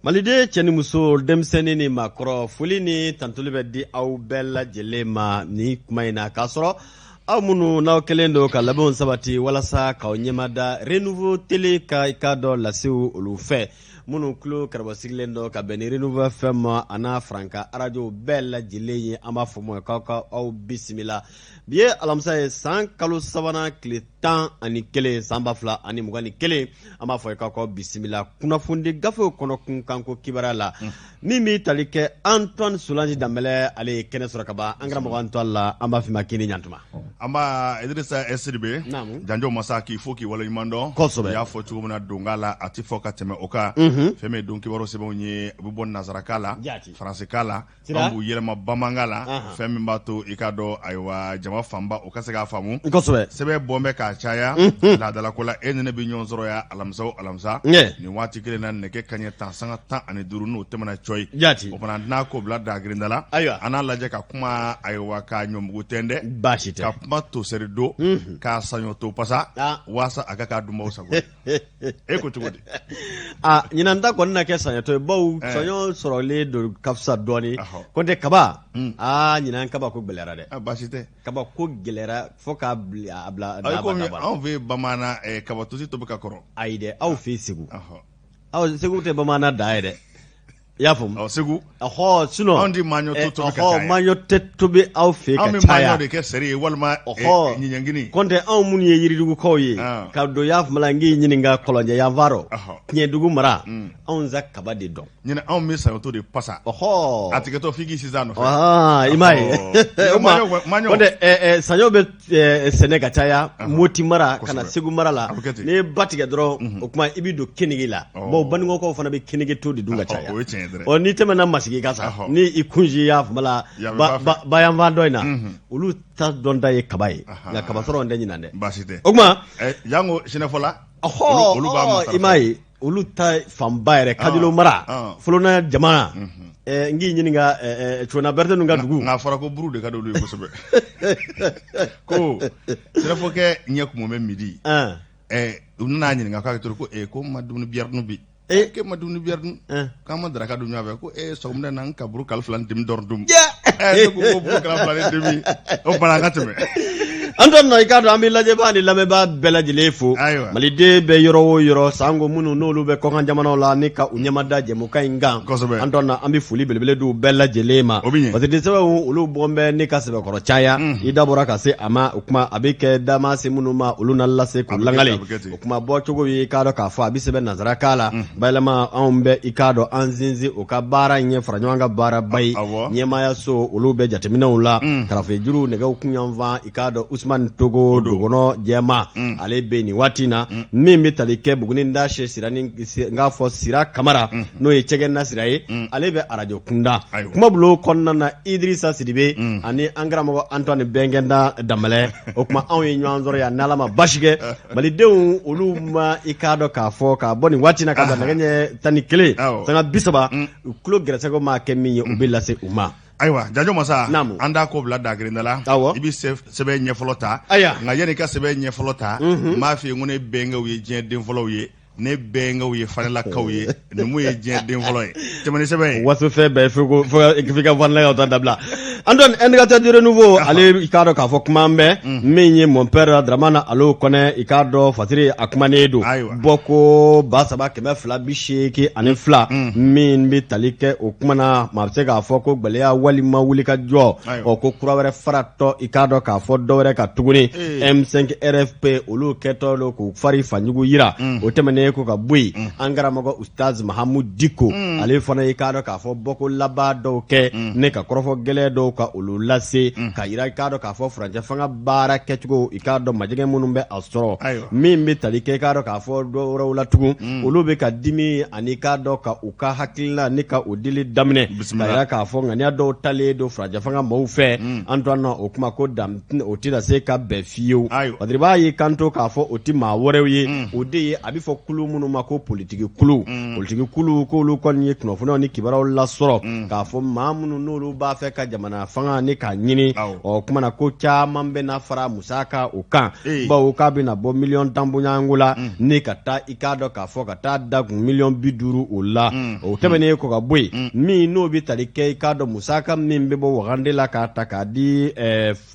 Maliden cɛ ni muso, denmisɛnnin ni maakɔrɔ, foli ni tantuli bɛ di aw bɛɛ lajɛlen ma ni kuma in na, k'a sɔrɔ aw minnu n'aw kɛlen don ka labɛnw sabati walasa k'aw ɲɛmada Renouveau Télé ka i k'a dɔn lasew olu fɛ, minnu tulo karabasigilen don ka bɛn ni Renouveau FM ma a n'a farankan arajow bɛɛ lajɛlen ye, an b'a fɔ ma k'aw ka aw bisimila. Bi ye alamisa ye, san kalo sabanan tile 11, san 2021. An b'a fɔ ye k'aw ka bisimila kunnafonidi gafew kɔnɔ kunkanko kibaruya la, min bɛ tali kɛ Antoine Solange Danbɛlɛ, ale ye kɛnɛ sɔrɔ ka ban. An karamɔgɔ Antoine la, an b'a f'i ma k'i ni ɲantuma. An b'a Idrissa Sidibe. Naamu. Janjo masa, k'i fo k'i waleɲuman dɔn. Kosɛbɛ. I y'a fɔ cogo min na donka la, a tɛ fɔ ka tɛmɛ o kan. Fɛn min ye don kibaru sɛbɛnw ye, u bɛ bɔ nansarakan la, Jaati. faransikan la, Sira. an b'u yɛlɛma bamanankan la. Fɛn min b'a to i k'a dɔn, ayiwa, jama fanba o ka se k'a faamu. Sɛbɛn bɔn bɛ k'a caya laadalako la. E ni ne bɛ ɲɔgɔn sɔrɔ yan alamisa o alamisa nin waati kelen na, nɛgɛ kaɲɛ 10 sanga 15, n'o tɛmɛna cɔyi. Jaati. O fana n'a ko bila dagirinda la. Ayiwa. An n'a lajɛ ka kuma, ayiwa, ka ɲɔmugu tɛntɛn. Baasi tɛ. Ka kuma toseri don, k'a saɲɔ to pasa, waasa a ka k'a dunbaw sago ye. E ko cogo di? Aa, ɲinan ta kɔni na kɛ saɲɔtɔ ye, bawo saɲɔ sɔrɔlen don ka fisa dɔɔni. Ko tɛ kaba. Aa, ɲinan kaba ko gɛlɛyara dɛ. Ah, baasi tɛ. Kaba ko gɛlɛyara fo k'a bila a bila. Ayi, komi anw fɛ yen bamanan, kaba tosi tobi ka kɔrɔ. Ayi dɛ, aw fɛ yen Segu. Aw Segu tɛ bamanan da ye dɛ. I y'a faamu? Ɔ, Segu. Ɔhɔ, sinon Anw tɛ maɲɔ to tobi ka caya. Maɲɔ tɛ tobi aw fɛ Anw ka bɛ caya. maɲɔ de kɛ seri ye walima ɲiɲɛngini. Kɔntɛ, anw minnu ye yiridugukaw ye, ka don y'a faamu la, n k'i ɲininka kɔlɔnjɛ yanfan rɔ, Tiɲɛdugu mara, anw sa kaba de dɔn. Ɲinɛ anw bɛ saɲɔto de pasa. A tigɛtɔ f'i k'i sinsin a nɔfɛ. Aa, i m'a ye. O ma kɔntɛ, saɲɔ bɛ sɛnɛ ka caya Moti mara ka na Segu mara la. N'i ye ba tigɛ dɔrɔn, o tuma i bɛ don kenige la, bawo Banikɔkaw fana bɛ kenige to de dun ka caya. Ɔ, n'i tɛmɛna Masigi kan sa, ni i kunsi y'a faamu la bayanfan dɔ in na, olu ta dɔnta ye kaba ye, nka kaba sɔrɔ tɛ ɲinan dɛ. Baasi tɛ. O tuma jango sinafɔla. Olu b'a, i m'a ye, olu ta fanba yɛrɛ Kajolo mara, Folona jamana. N k'i ɲininka Cona Berete ninnu ka dugu. Nka a fɔra ko buru de ka di olu ye kosɛbɛ, ko sinafɔkɛ ɲɛ kumu bɛ midi. U nana ɲininka k'a kɛ ko ko ma dumuni biyɛri dun bi. E k'e ma dumuni biyɛri dun, k'an ma daraka dun ɲɔgɔn fɛ, ko e sɔgɔmada na n ka buru kala fila ni demi dɔrɔn dun. Ne ko ko buru kala fila ni demi, o bana an ka tɛmɛ. Antoine, i k'a dɔn an bɛ lajɛbaa ni lamɛnbaa bɛɛ lajɛlen fo. Maliden bɛ yɔrɔ o yɔrɔ, sanko minnu n'olu bɛ kɔkan jamanaw la ni ka u ɲɛmada jɛmukan in kan. Antoine, an bɛ foli belebele d'u bɛɛ lajɛlen ma. O bɛ ɲɛ. Parce que sɛbɛnw olu bɔn bɛ ne ka sɛbɛkɔrɔ caya. I da bɔra ka se a ma, o kuma a bɛ kɛ dama se minnu ma, olu na lase k'u lakale. O kuma bɔcogo ye, i k'a dɔn k'a fɔ a bɛ sɛbɛn nansarakan la. Bayɛlɛma, anw bɛ i k'a dɔn an sinsin o ka baara in ye fara ɲɔgɔn kan baaraba ye. Ɲɛmaayaso olu bɛ jateminɛw la. Karafe juru nɛgɛw kunyanfan, i k'a dɔn Usumani Togo dogɔnɔ jɛma, ale bɛ nin waati in na. Min bɛ tali kɛ Buguni Ndase Sira ni n k'a fɔ Sira Kamara, n'o ye cɛgɛ sira ye, ale bɛ arajo kunda. Kuma bulon kɔnɔna na, Idirisa Sidibe ani an karamɔgɔ Antoine Bɛnkɛnda Danbɛlɛ, o tuma anw ye ɲɔgɔn sɔrɔ yan n'Ala ma basi kɛ. Malidenw olu ma i k'a dɔn k'a fɔ k'a bɔ nin waati na ka bila nɛgɛ ɲɛ 11 sanga 30, u tulo gɛrɛsɛgɛ maa kɛ min ye, u bɛ lase u ma. Ayiwa, Janjo Masa, an da ko bila dagirinda la. I bɛ sɛbɛn ɲɛ fɔlɔ ta. Nka yanni i ka sɛbɛn ɲɛ fɔlɔ ta, n b'a f'i ye ko ne bɛnkɛw ye diɲɛ den fɔlɔw ye, ne bɛnkɛw ye fanɛlakaw ye, numu ye diɲɛ den fɔlɔ ye. Tɛmɛ ni sɛbɛn ye. Waso fɛn bɛɛ fo f'i ka fanɛlakaw ta dabila. Antoine, Indicateur du Renouveau, ale i k'a dɔn k'a fɔ kuma an bɛ min ye mon père Dramane Alo Kɔnɛ, i k'a dɔn Fasiri a kumanen don. Bɔ ko 3282, min bɛ tali kɛ o kuma na, maa bɛ se k'a fɔ ko gɛlɛya walima wuli ka jɔ, ɔ ko kura wɛrɛ faratɔ, i k'a dɔn k'a fɔ dɔ wɛrɛ ka tuguni M5 RFP olu kɛtɔ don k'u fari fanjugu yira. O tɛmɛnen ko ka bɔ yen, an karamɔgɔ Ustaz Mahamudu Diko, ale fana i k'a dɔn k'a fɔ bɔko laban dɔw kɛ ne ka kɔrɔfɔ gɛlɛn dɔw ka olu lase ka yira i k'a dɔn k'a fɔ furancɛ fanga baara kɛcogo, i k'a dɔn majɛgɛ minnu bɛ a sɔrɔ, min bɛ tali kɛ i k'a dɔn k'a fɔ dɔ wɛrɛw la tugun, olu bɛ ka dimi ani i k'a dɔn ka u ka hakilina ni ka o dili daminɛ ka yira k'a fɔ ŋaniya dɔw talen don furancɛ fanga maaw fɛ. Antoine, o kuma ko dan o tɛna se ka bɛn fiyewu. Padiri b'a y'i kanto k'a fɔ o tɛ maa wɛrɛw ye, o de ye a bɛ fɔ kulu minnu ma ko politiki kulu. Politiki kulu k'olu kɔni ye kunnafoniyaw ni kibaruyaw lasɔrɔ k'a fɔ maa minnu n'olu b'a fɛ ka jamana fanga ni k'a ɲini, ɔ kuma na ko caman bɛna fara musaka o kan, bawo k'a bɛna bɔ miliyɔn 10 bɔɲɔgɔnko la ni ka taa i k'a dɔn k'a fɔ ka taa dakun miliyɔn 50 o la. O tɛmɛnen kɔ ka bɔ yen, min n'o bɛ tali kɛ i k'a dɔn musaka min bɛ bɔ wagande la k'a ta k'a di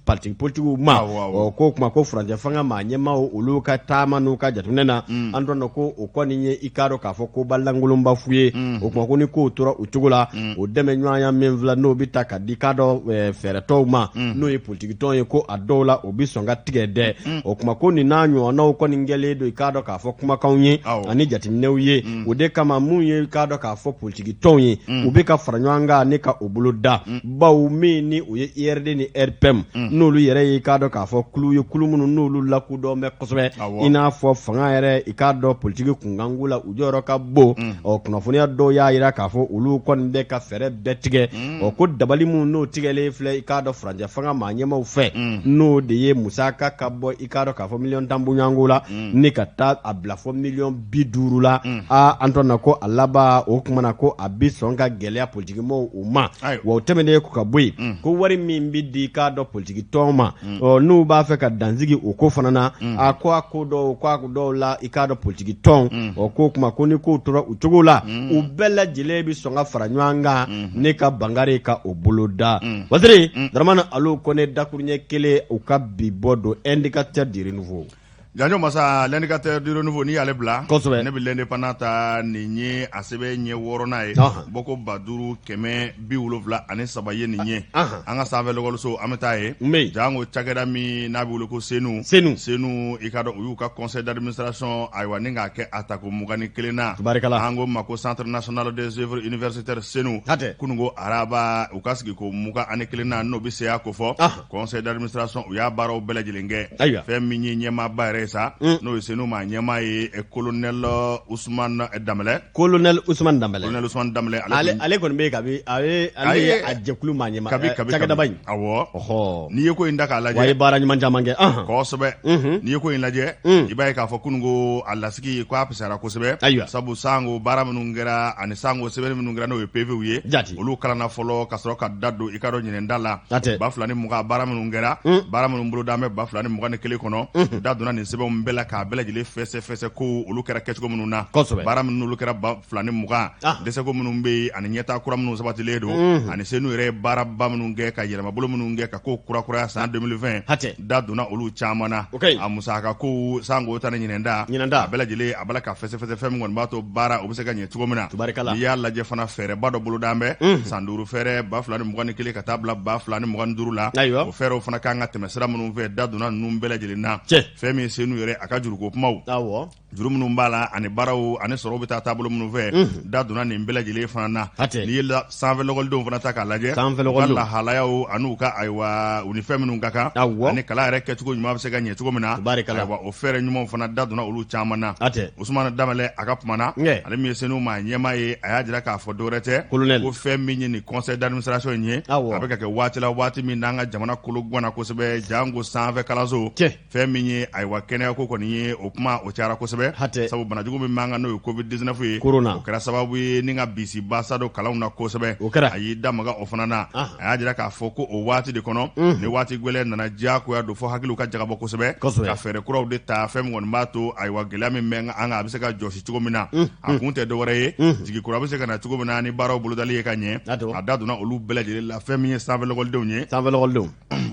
parti politigiw ma, ɔ ko kuma ko furancɛ fanga maa ɲɛmaaw olu ka taama n'u ka jateminɛ na, an dɔn ko o kɔni ye i k'a dɔn k'a fɔ koba lankolonba fu ye. O kuma ko ni kow tora o cogo la, o dɛmɛ ɲɔgɔnya min filɛ n'o bɛ ta ka di k'a dɔn fɛɛrɛtɔw ma, n'o ye politikitɔn ye, ko a dɔw la o bɛ sɔn ka tigɛ dɛ. O kuma ko nin n'a ɲɔgɔnnaw kɔni kɛlen don i k'a dɔn k'a fɔ kumakanw ye ani jateminɛw ye. O de kama mun ye i k'a dɔn k'a fɔ politikitɔnw ye, u bɛ ka fara ɲɔgɔn kan ni ka o bolo da, bawo min ni o ye URD ni RPM, n'olu yɛrɛ ye i k'a dɔn k'a fɔ kulu ye, kulu minnu n'olu lakodɔn bɛ kosɛbɛ, i n'a fɔ fanga yɛrɛ i k'a dɔn politiki kunkanko la u jɔyɔrɔ ka bon. Ɔ kunnafoniya dɔw y'a jira k'a fɔ olu kɔni bɛ ka fɛɛrɛ bɛɛ tigɛ. Ɔ ko dabali minnu n'o tigɛlen filɛ i k'a dɔn furancɛ fanga maa ɲɛmaaw fɛ, n'o de ye musaka ka bɔ i k'a dɔn k'a fɔ miliyɔn 10 bɔɲɔgɔnko la ni ka taa a bila fɔ miliyɔn 50 la, aa an tɔ na ko a laban o kuma na ko a bɛ sɔn ka gɛlɛya politikimɔgɔw u ma. Wa o tɛmɛnen kɔ ka bɔ yen, ko wari min bɛ di k'a dɔn politiki tɔn ma, ɔ n'u b'a fɛ ka dansigi o ko fana na, a ko a ko dɔw ko a dɔw la i k'a dɔn politiki tɔn, ɔ ko kuma ko ni kow tora o cogo la, u bɛɛ lajɛlen bɛ sɔn ka fara ɲɔgɔn kan ne ka bangare ka o bolo da. Wasiri Dramane Alu Kɔnɛ, dakuruɲɛ kelen u ka bi bɔ don Indicateur du Renouveau. Janjo masa, L'Indicateur du Renouveau, n'i y'ale bila, kosɛbɛ, ne bɛ L'Indépendant ta. Nin ye a sɛbɛn ɲɛ wɔɔrɔnan ye, bɔko 5173 ye nin ye. An ka sanfɛ lɔkɔliso, an bɛ taa yen. Jango cakɛda min n'a bɛ wele ko CENOU. CENOU. CENOU, i k'a dɔn u y'u ka conseil d'administration, ayiwa, ni k'a kɛ a tako 21nan. Tabarikala. An ko ma ko Centre national des œuvres universitaires CENOU. Hatɛ. Kununko araba, u ka sigi ko 21nan, n'o bɛ seya ko fɔ. Conseil d'administration, u y'a baaraw bɛɛ lajɛlen kɛ. Ayiwa. Fɛn min ye ɲɛmaaba yɛrɛ ye sa, n'o ye CENOU maa ɲɛmaa ye, colonel Ousmane Danbɛlɛ. Colonel Ousmane Danbɛlɛ. Colonel Ousmane Danbɛlɛ. Ale kɔni bɛ yen kabi ale ye a jɛkulu maa ɲɛmaa. Kabi cakɛdaba in. Awɔ. N'i ye ko in ta k'a lajɛ. Wa a ye baara ɲuman caman kɛ. Kosɛbɛ. N'i ye ko in lajɛ, i b'a ye k'a fɔ kununko a lasigi ko a fisayara kosɛbɛ. Ayiwa. Sabu sango baara minnu kɛra ani sango sɛbɛnni minnu kɛra, n'o ye PVw ye. Jati. Olu kalanna fɔlɔ ka sɔrɔ ka da don i ka dɔn ɲinɛnda la. Hatɛ. 2020 baara minnu kɛra, baara minnu boloda bɛ 2021 kɔnɔ, da donna nin sɛbɛnw bɛɛ la k'a bɛɛ lajɛlen fɛsɛfɛsɛ ko olu kɛra kɛcogo minnu na. Kosɛbɛ. Baara minnu olu kɛra 2020, dɛsɛko minnu bɛ yen ani ɲɛtaa kura minnu sabatilen don, ani CENOU yɛrɛ ye baaraba minnu kɛ ka yɛlɛmabolo minnu kɛ ka ko kurakuraya san 2020. Hatɛ. Da donna olu caman na. O ka ɲi. A musaka ko sango ta ni ɲinɛnda. Ɲinɛnda. A bɛɛ lajɛlen a b'a la ka fɛsɛfɛsɛ fɛn min kɔni b'a to baara o bɛ se ka ɲɛ cogo min na. Tubarikala. N'i y'a lajɛ fana, fɛɛrɛba dɔ boloda bɛ san 5 fɛɛrɛ 2021 ka taa bila 2025 la. Ayiwa. O fɛɛrɛw fana kan ka tɛmɛ sira minnu fɛ, da donna ninnu bɛɛ lajɛlen na. Cɛ. Fɛn min ye CENOU yɛrɛ a ka juruko kumaw. Awɔ. Juru minnu b'a la ani baaraw ani sɔrɔw bɛ taa taabolo minnu fɛ, da donna nin bɛɛ lajɛlen fana na. Hatɛ. N'i ye sanfɛ lɔkɔlidenw fana ta k'a lajɛ, Sanfɛ u ka lɔkɔlidenw. lahalayaw an'u ka, ayiwa, u ni fɛn minnu ka kan. Awɔ. Ani kalan yɛrɛ kɛcogo ɲuman bɛ se ka ɲɛ cogo min na. Tabarikala. Ayiwa, o fɛɛrɛ ɲumanw fana da donna olu caman na. Hatɛ. Usumani Danbɛlɛ a ka kuma na, Nge. ale min ye CENOU maa ɲɛmaa ye, a y'a jira k'a fɔ dɔwɛrɛ tɛ, Colonel. ko fɛn min ye nin conseil d'administration in ye, Awɔ. a bɛ ka kɛ waati la, waati min n'an ka jamana kolo ganna kosɛbɛ, janko sanfɛ kalanso. Cɛ. Fɛn min ye, ayiwa, kɛnɛya ko kɔni ye, o kuma o cayara kosɛbɛ. Hatɛ. Sabu banajugu min b'an kan, n'o ye covid 19 ye, Corona. o kɛra sababu ye ni ka bisiba sa don kalanw na kosɛbɛ. O kɛra. A y'i da maga o fana na. A y'a jira k'a fɔ ko o waati de kɔnɔ, ni waati gɛlɛn nana diyagoya don fo hakiliw ka jagabɔ kosɛbɛ, Kosɛbɛ. ka fɛɛrɛ kuraw de ta, fɛn min kɔni b'a to, ayiwa, gɛlɛya min bɛ an kan, a bɛ se ka jɔsi cogo min na. A kun tɛ dɔwɛrɛ ye, jigi kura bɛ se ka na cogo min na ni baaraw bolodali ye ka ɲɛ. Hatɛ. A da donna olu bɛɛ lajɛlen la. Fɛn min ye sanfɛ lɔkɔlidenw ye, Sanfɛ lɔkɔlidenw.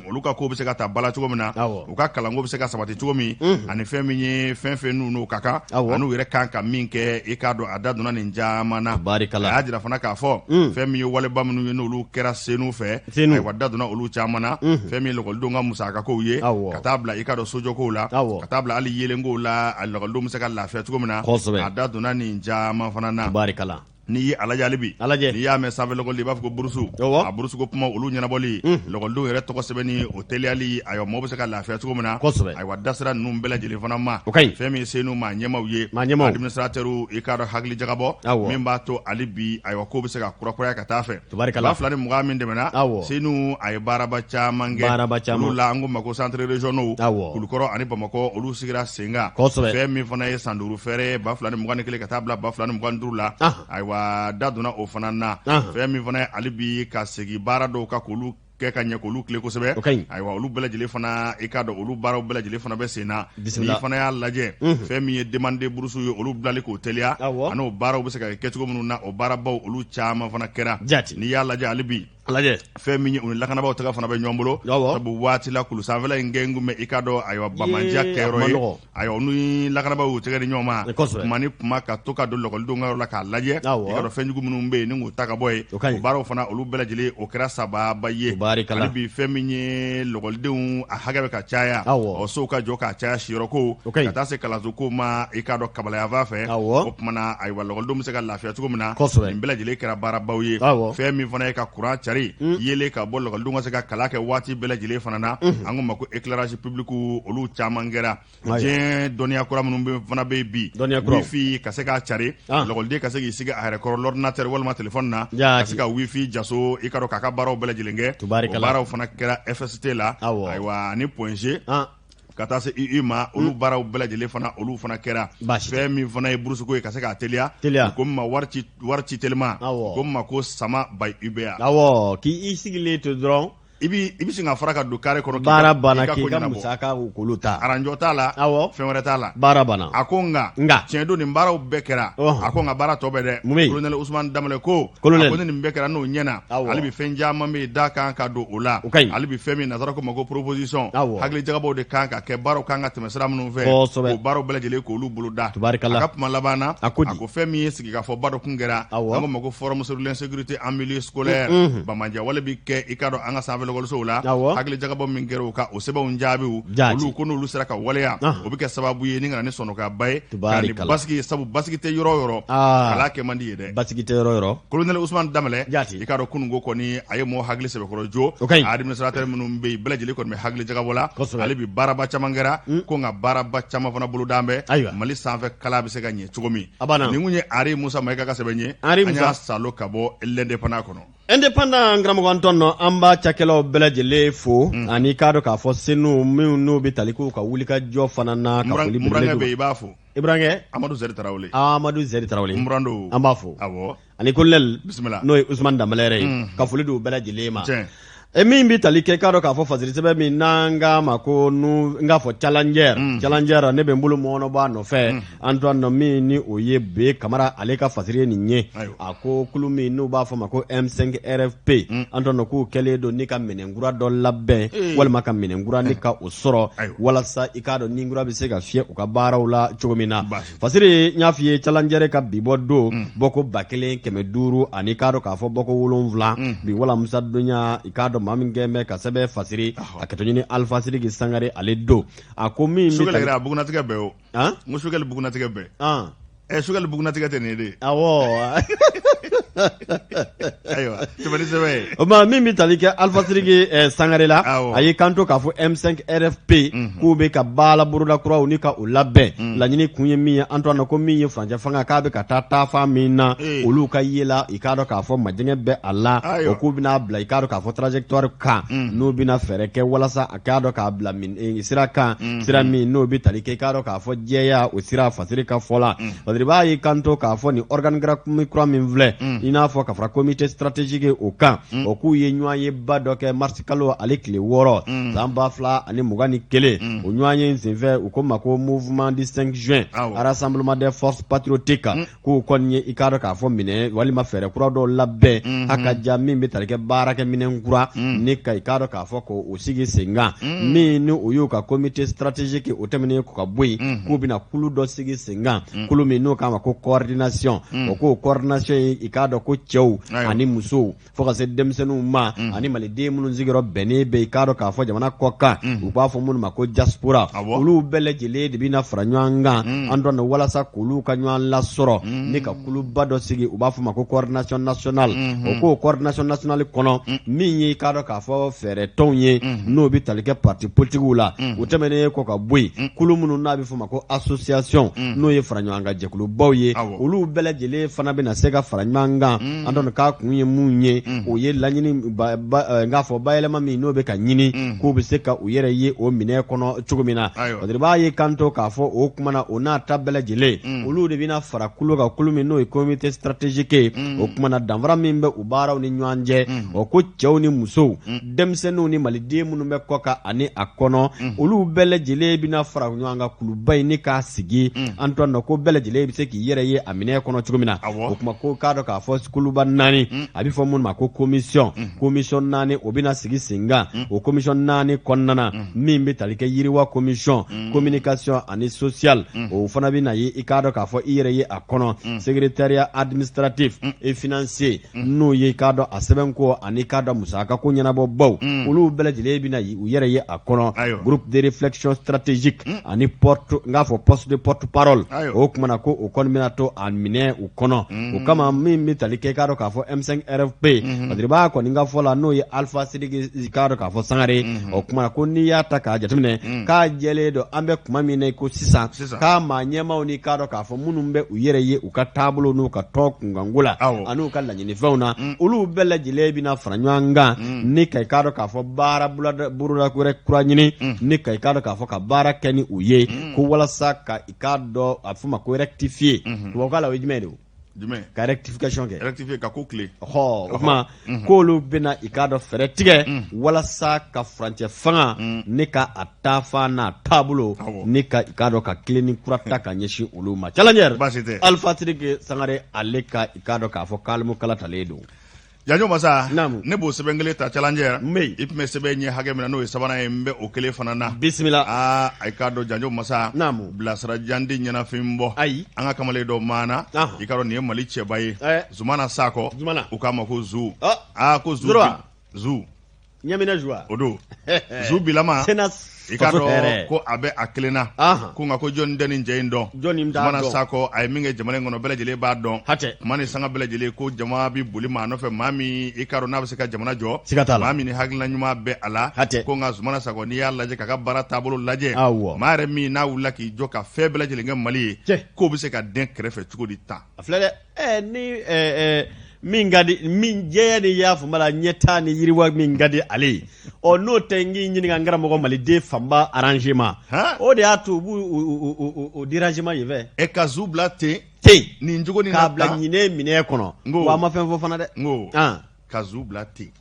olu ka ko bɛ se ka ta bala cogo min na, Awɔ. u ka kalanko bɛ se ka sabati cogo min, ani fɛn min ye fɛn fɛn n'u n'o ka kan, Awɔ. ani u yɛrɛ kan ka min kɛ, i k'a dɔn a da donna nin caman na. Barikala. A y'a jira fana k'a fɔ fɛn min ye waleba minnu ye n'olu kɛra CENOU fɛ, CENOU. ayiwa, da donna olu caman na. Fɛn min ye lɔkɔlidenw ka musakakow ye, Awɔ. ka taa bila i k'a dɔn sojɔkow la, Awɔ. ka taa bila hali yelenkow la, a lɔkɔlidenw bɛ se ka lafiya cogo min na. Kosɛbɛ. A da donna nin caman fana na. Barikala. N'i ye a lajɛ hali bi, A lajɛ. n'i y'a mɛn sanfɛ lɔkɔliden, i b'a fɔ ko burusu. Awɔ. A burusuko kuma olu ɲɛnabɔli, lɔkɔlidenw yɛrɛ tɔgɔ sɛbɛnni o teliyali, ayiwa, mɔgɔw bɛ se ka lafiya cogo min na. Kosɛbɛ. Ayiwa, dasira ninnu bɛɛ lajɛlen fana ma. O ka ɲi. Fɛn min ye CENOU maa ɲɛmaaw ye, Maa ɲɛmaaw. administrateur, i k'a dɔn hakili jagabɔ, Awɔ. min b'a to hali bi, ayiwa, ko bɛ se ka kurakuraya ka taa fɛ. Tubarikala. 2020 min tɛmɛna, Awɔ. CENOU a ye baaraba caman kɛ. Baaraba caman. Olu la an ko ma ko centre régionaux. Awɔ. Kulukɔrɔ ani Bamakɔ, olu sigira sen kan. Kosɛbɛ. Fɛn min fana ye san 5 fɛɛrɛ 2021 ka taa bila 2025 la. Ayiwa. Ayiwa, da donna o fana na. Fɛn min fana ye hali bi ka segin baara dɔw kan k'olu kɛ ka ɲɛ, k'olu tilen kosɛbɛ. O ka ɲi. Ayiwa, olu bɛɛ lajɛlen fana, i k'a dɔn, olu baaraw bɛɛ lajɛlen fana bɛ sen na. Bisimila. N'i fana y'a lajɛ, fɛn min ye demande de bourse ye, olu bilali k'o teliya, ani o baaraw bɛ se ka kɛ kɛcogo minnu na, o baarabaw olu caman fana kɛra. Jati. N'i y'a lajɛ hali bi, lajɛ, fɛn min ye u ni lakanabaaw tɛgɛ fana bɛ ɲɔgɔn bolo, sabu waati la kulu sanfɛla in kɛ kun bɛ, i k'a dɔn, ayiwa, banbaanciya kɛyɔrɔ ye. Ayiwa, ni lakanabaaw y'u tɛgɛ di ɲɔgɔn ma kuma ni kuma ka to ka don lakɔlidenw ka yɔrɔ la k'a lajɛ, i k'a dɔn, fɛnjugu minnu bɛ yen ni k'u ta ka bɔ yen. O baaraw fana olu bɛɛ lajɛlen o kɛra sababa ye. Hali bi, fɛn min ye lakɔlidenw a hakɛ bɛ ka caya, ɔ sow ka jɔ k'a caya, siyɔrɔ ko ka taa se kalanso ko ma, i k'a dɔn, kabala yanfan fɛ. O tuma na, ayiwa, lakɔlidenw bɛ se ka lafiya cogo min na, nin bɛɛ lajɛlen kɛra baarabaw ye. Fɛn min fana ye ka kuran cari yeelen ka bɔ lakɔlidenw ka se ka kalan kɛ waati bɛɛ lajɛlen fana na, an ko ma ko éclairage public, olu caman kɛra. Diɲɛ dɔnniya kura minnu bɛ fana bɛ bi, wifi ka se k'a cari, lakɔliden ka se k'i sigi a yɛrɛ kɔrɔ l'ordinateur walima téléphone na, ka se ka wifi jaso, i k'a dɔn, k'a ka baaraw bɛɛ lajɛlen kɛ. O baaraw fana kɛra FST la. Ayiwa, ani Point G ka taa se UI ma, olu baaraw bɛɛ lajɛlen fana olu fana kɛra. Fɛn min fana ye bourse ko ye, ka se k'a teliya, ko ma wari ci telima, ko ma ko sama by UBA. Awɔ, k'i sigilen to dɔrɔn. I bɛ sin ka fara ka don carré kɔnɔ. Baara banna, k'i ka musaka k'olu ta. Aranjɔ t'a la, fɛn wɛrɛ t'a la. Baara banna. A ko nka, nka tiɲɛ don, nin baaraw bɛɛ kɛra. A ko nka baara tɔ bɛ dɛ. Mun bɛ yen? Colonel Ousmane Danbɛlɛ ko, a ko ni nin bɛɛ kɛra n'o ɲɛna, hali bi fɛn caman bɛ yen, da kan ka don o la. O ka ɲi. Hali bi, fɛn min nansara ko ma ko proposition, hakilijagabɔw de kan ka kɛ, baaraw kan ka tɛmɛ sira minnu fɛ, o baaraw bɛɛ lajɛlen k'olu boloda. Tubarikala. A ka kuma laban na, a ko di? A ko fɛn min ye sigikafɔba dɔ kun kɛra, an ko ma ko forum sur l'insécurité en milieu scolaire, banbaanciya wale bɛ kɛ, i k'a dɔn, an ka sanfɛ lakɔlisow la, hakilijagabɔ min kɛra o kan, o sɛbɛnw jaabiw olu ko n'olu sera ka waleya, o bɛ kɛ sababu ye ni ka na ni sɔnɔgɔyaba ye, ka ni basigi, sabu basigi tɛ yɔrɔ o yɔrɔ, kalan kɛ man di ye dɛ. Basigi tɛ yɔrɔ o yɔrɔ. Colonel Ousmane Danbɛlɛ, i k'a dɔn, kununko kɔni a ye mɔgɔ hakili sɛbɛkɔrɔ jo. Administrateur minnu bɛ yen, bɛɛ lajɛlen kɔni bɛ hakili jagabɔ la. Hali bi baaraba caman kɛra, ko nka baaraba caman fana bolodan bɛ Mali sanfɛ kalan bɛ se ka ɲɛ cogo min. Nin kun ye Ari Musa Mayiga ka sɛbɛn ye, an y'a salo ka bɔ L'Indépendant kɔnɔ. Indépendant, karamɔgɔ Antɔn, an b'a cakɛlaw bɛɛ lajɛlen fo, ani k'a dɔn k'a fɔ senu minnu n'u bɛ tali k'u ka wulikajɔ fana na, ka foli belebele bɛ i b'a fo. I burankɛ Amadu Zɛri Tarawele. Amadu Zɛri Tarawele. N buran don. An b'a fo. Awɔ. Ani colonel. Bisimila. N'o ye Usumani Danbɛlɛ yɛrɛ ye. Ka foli di u bɛɛ lajɛlen ma. Tiɲɛ. E min bɛ tali kɛ, k'a dɔn k'a fɔ fasiri sɛbɛn min n'an k'a ma ko nu n k'a fɔ Challenger. Challenger, ne bɛ n bolo mɔɔnɔbɔ a nɔfɛ. Antoine, min ni o ye B Kamara, ale ka fasiri ye nin ye. A ko kulu min n'u b'a fɔ ma ko M5 RFP, Antoine, k'u kɛlen don ni ka minɛnkura dɔ labɛn, walima ka minɛnkura ni ka o sɔrɔ, walasa i k'a dɔn ni kura bɛ se ka fiyɛ u ka baaraw la cogo min na. Fasiri, n y'a f'i ye, Challenger ka bi bɔ don bɔko 1500 ani k'a dɔn k'a fɔ bɔko 7 bi wala musa donya, i k'a dɔn, maa min kɛlen bɛ ka sɛbɛn fasiri, a kɛtɔ ɲini Alpha Sidiki Sangare, ale don. A ko min bɛ Sogɛli a bugunatigɛ bɛɛ o. N ko Sogɛli bugunatigɛ bɛɛ. Ɛ Sogɛli bugunatigɛ tɛ nin ye de. Awɔ. Ayiwa, tɛmɛ ni sɛbɛn ye. O ma min bɛ tali kɛ Alpha Sidiki Sangare la, a y'i kanto k'a fɔ M5 RFP k'u bɛ ka baara boloda kuraw ni ka u labɛn. Laɲini kun ye min ye, Antoine, ko min ye furancɛ fanga k'a bɛ ka taa taafan min na, olu ka ye la, i k'a dɔn k'a fɔ majɛngɛ bɛ a la, o k'u bɛna bila, i k'a dɔn k'a fɔ trajectoire kan, n'u bɛna fɛɛrɛ kɛ walasa a k'a dɔn k'a bila sira kan, sira min n'o bɛ tali kɛ, i k'a dɔn k'a fɔ jɛya o sira. Fasiri ka fɔ la, Fasiriba y'i kanto k'a fɔ nin organigramme kura min filɛ, i n'a fɔ ka fara comité stratégique o kan, o k'u ye ɲɔgɔnyeba dɔ kɛ mars kalo ale tile 6 san 2021. O ɲɔgɔnye in senfɛ, u ko ma ko mouvement du 5 juin, rassemblement des forces patriotiques, k'u kɔni ye, i k'a dɔn k'a fɔ minɛ walima fɛɛrɛ kura dɔw labɛn, a ka ja min bɛ tali kɛ baarakɛ minɛn kura ni ka, i k'a dɔn k'a fɔ k'o sigi sen kan. Min ni o y'u ka comité stratégique, o tɛmɛnen kɔ ka bɔ yen, k'u bɛna kulu dɔ sigi sen kan, kulu min n'o k'a ma ko coordination. O k'o coordination ye, i k'a dɔn ko cɛw ani musow fo ka se denmisɛnninw ma, ani maliden minnu sigiyɔrɔ bɛnnen bɛ, i k'a dɔn k'a fɔ jamana kɔ kan, u b'a fɔ minnu ma ko diaspora, olu bɛɛ lajɛlen de bɛna fara ɲɔgɔn kan, an dɔn, walasa k'olu ka ɲɔgɔn lasɔrɔ ni ka kuluba dɔ sigi, u b'a fɔ ma ko coordination nationale. O k'o coordination nationale kɔnɔ, min ye, i k'a dɔn k'a fɔ fɛɛrɛ tɔnw ye, n'o bɛ tali kɛ parti politigiw la, o tɛmɛnen kɔ ka bɔ yen, kulu minnu n'a bɛ fɔ ma ko association, n'o ye fara ɲɔgɔn kan jɛkulubaw ye, olu bɛɛ lajɛlen fana bɛna se ka fara ɲɔgɔn kan. An dɔn k'a kun ye mun ye. o ye laɲini n k'a fɔ bayɛlɛma min n'o bɛ ka ɲini k'u bɛ se ka u yɛrɛ ye o minɛ kɔnɔ cogo min na Fasiriba ye kanto k'a fɔ o kuma na o n'a ta bɛɛ lajɛlen olu de bɛna fara kulu kan kulu min n'o ye comité stratégique ye o kuma na danfara min bɛ u baaraw ni ɲɔgɔn cɛ o ko cɛw ni musow denmisɛnninw ni maliden minnu bɛ kɔkan ani a kɔnɔ olu bɛɛ lajɛlen bɛna fara ɲɔgɔn kan kuluba in ni k'a sigi Antoine ko bɛɛ lajɛlen bɛ se k'i yɛrɛ ye a minɛ kɔnɔ cogo min na o kuma ko k'a dɔn k'a fɔ kuluba naani a bɛ fɔ minnu ma ko commission commission naani o bɛna sigi sen kan o commission naani kɔnɔna na min bɛ tali kɛ yiriwa commission communication ani social o fana bɛna ye i k'a dɔn k'a fɔ i yɛrɛ ye a kɔnɔ secrétariat administratif et financier n'o ye i k'a dɔn a sɛbɛnko ani k'a dɔn musaka ko ɲɛnabɔbaw olu bɛɛ lajɛlen bɛna u yɛrɛ ye a kɔnɔ groupe de réflexion stratégique ani porte n k'a fɔ poste de porte parole o kuma na ko o kɔni bɛna to a minɛ u kɔnɔ o kama min bɛ tali kɛ i k'a dɔn k'a fɔ M5 RFP Fasiriba kɔni ka fɔ la n'o ye Alpha Sidiki i k'a dɔn k'a fɔ Sangare o kuma na ko n'i y'a ta k'a jateminɛ k'a jɛlen don an bɛ kuma min na ko sisan k'a maa ɲɛmaaw ni k'a dɔn k'a fɔ minnu bɛ u yɛrɛ ye u ka taabolo n'u ka tɔn kunkanko la an'u ka laɲinifɛnw na olu bɛɛ lajɛlen bɛna fara ɲɔgɔn kan ni ka i k'a dɔn k'a fɔ baara boloda wɛrɛ kura ɲini ni ka i k'a dɔn k'a fɔ ka baara kɛ ni u ye ko walasa ka i k'a dɔn a bɛ f'o ma ko rectifier tubabukan la o ye jumɛn ye jumɛn ka rectification kɛ rectifier ka ko tilen ɔhɔ o tuma k'olu bɛna i k'a dɔn fɛɛrɛ tigɛ walasa ka furancɛ fanga ni ka a taafan n'a taabolo ni ka i k'a dɔn ka tilenni kura ta ka ɲɛsin olu ma challenger baasi tɛ Alpha Sidiki Sangare ale ka i k'a dɔn k'a fɔ kalimu kala talen don Janjo masa ne b'o sɛbɛn kelen ta challenger i tun bɛ sɛbɛn ɲɛ hakɛ min na n'o ye sabanan ye n bɛ o kelen fana na bisimila aa i k'a dɔn janjo masa bilasira jan tɛ ɲɛnafin bɔ ayi an ka kamalen dɔ maana i k'a dɔn nin ye mali cɛba ye Zumana Sakɔ u k'a ma ko zu aa ko zu zu ɲamina zuwa o don zu bilama i k'a dɔn ko a bɛ a kelen na ko nka ko jɔnni tɛ nin cɛ in dɔn Zumana Sakɔ a ye min kɛ jamana in kɔnɔ bɛɛ lajɛlen b'a dɔn hatɛ kuma ni sanga bɛɛ lajɛlen ko jama bɛ boli maa nɔfɛ maa min i k'a dɔn n'a bɛ se ka jamana jɔ siga t'a la maa min ni hakilina ɲuman bɛ a la hatɛ ko nka Zumana Sakɔ n'i y'a lajɛ k'a ka baara taabolo lajɛ maa yɛrɛ min n'a wulila k'i jɔ ka fɛn bɛɛ lajɛlen kɛ Mali ye k'o bɛ se ka dɛn kɛrɛfɛ cogo di tan a filɛ dɛ ni min ka di min jɛya ni y'a faamu la ɲɛtaa ni yiriwa min ka di ale ye ɔ n'o tɛ n k'i ɲininka n karamɔgɔ maliden fanba arrangement o de y'a to u b'u o dérangement yen fɛ e ka zu bila ten ten nin cogo nin k'a bila ɲinɛ minɛ kɔnɔ wa a ma fɛn fɔ fana dɛ n ko ka zu bila ten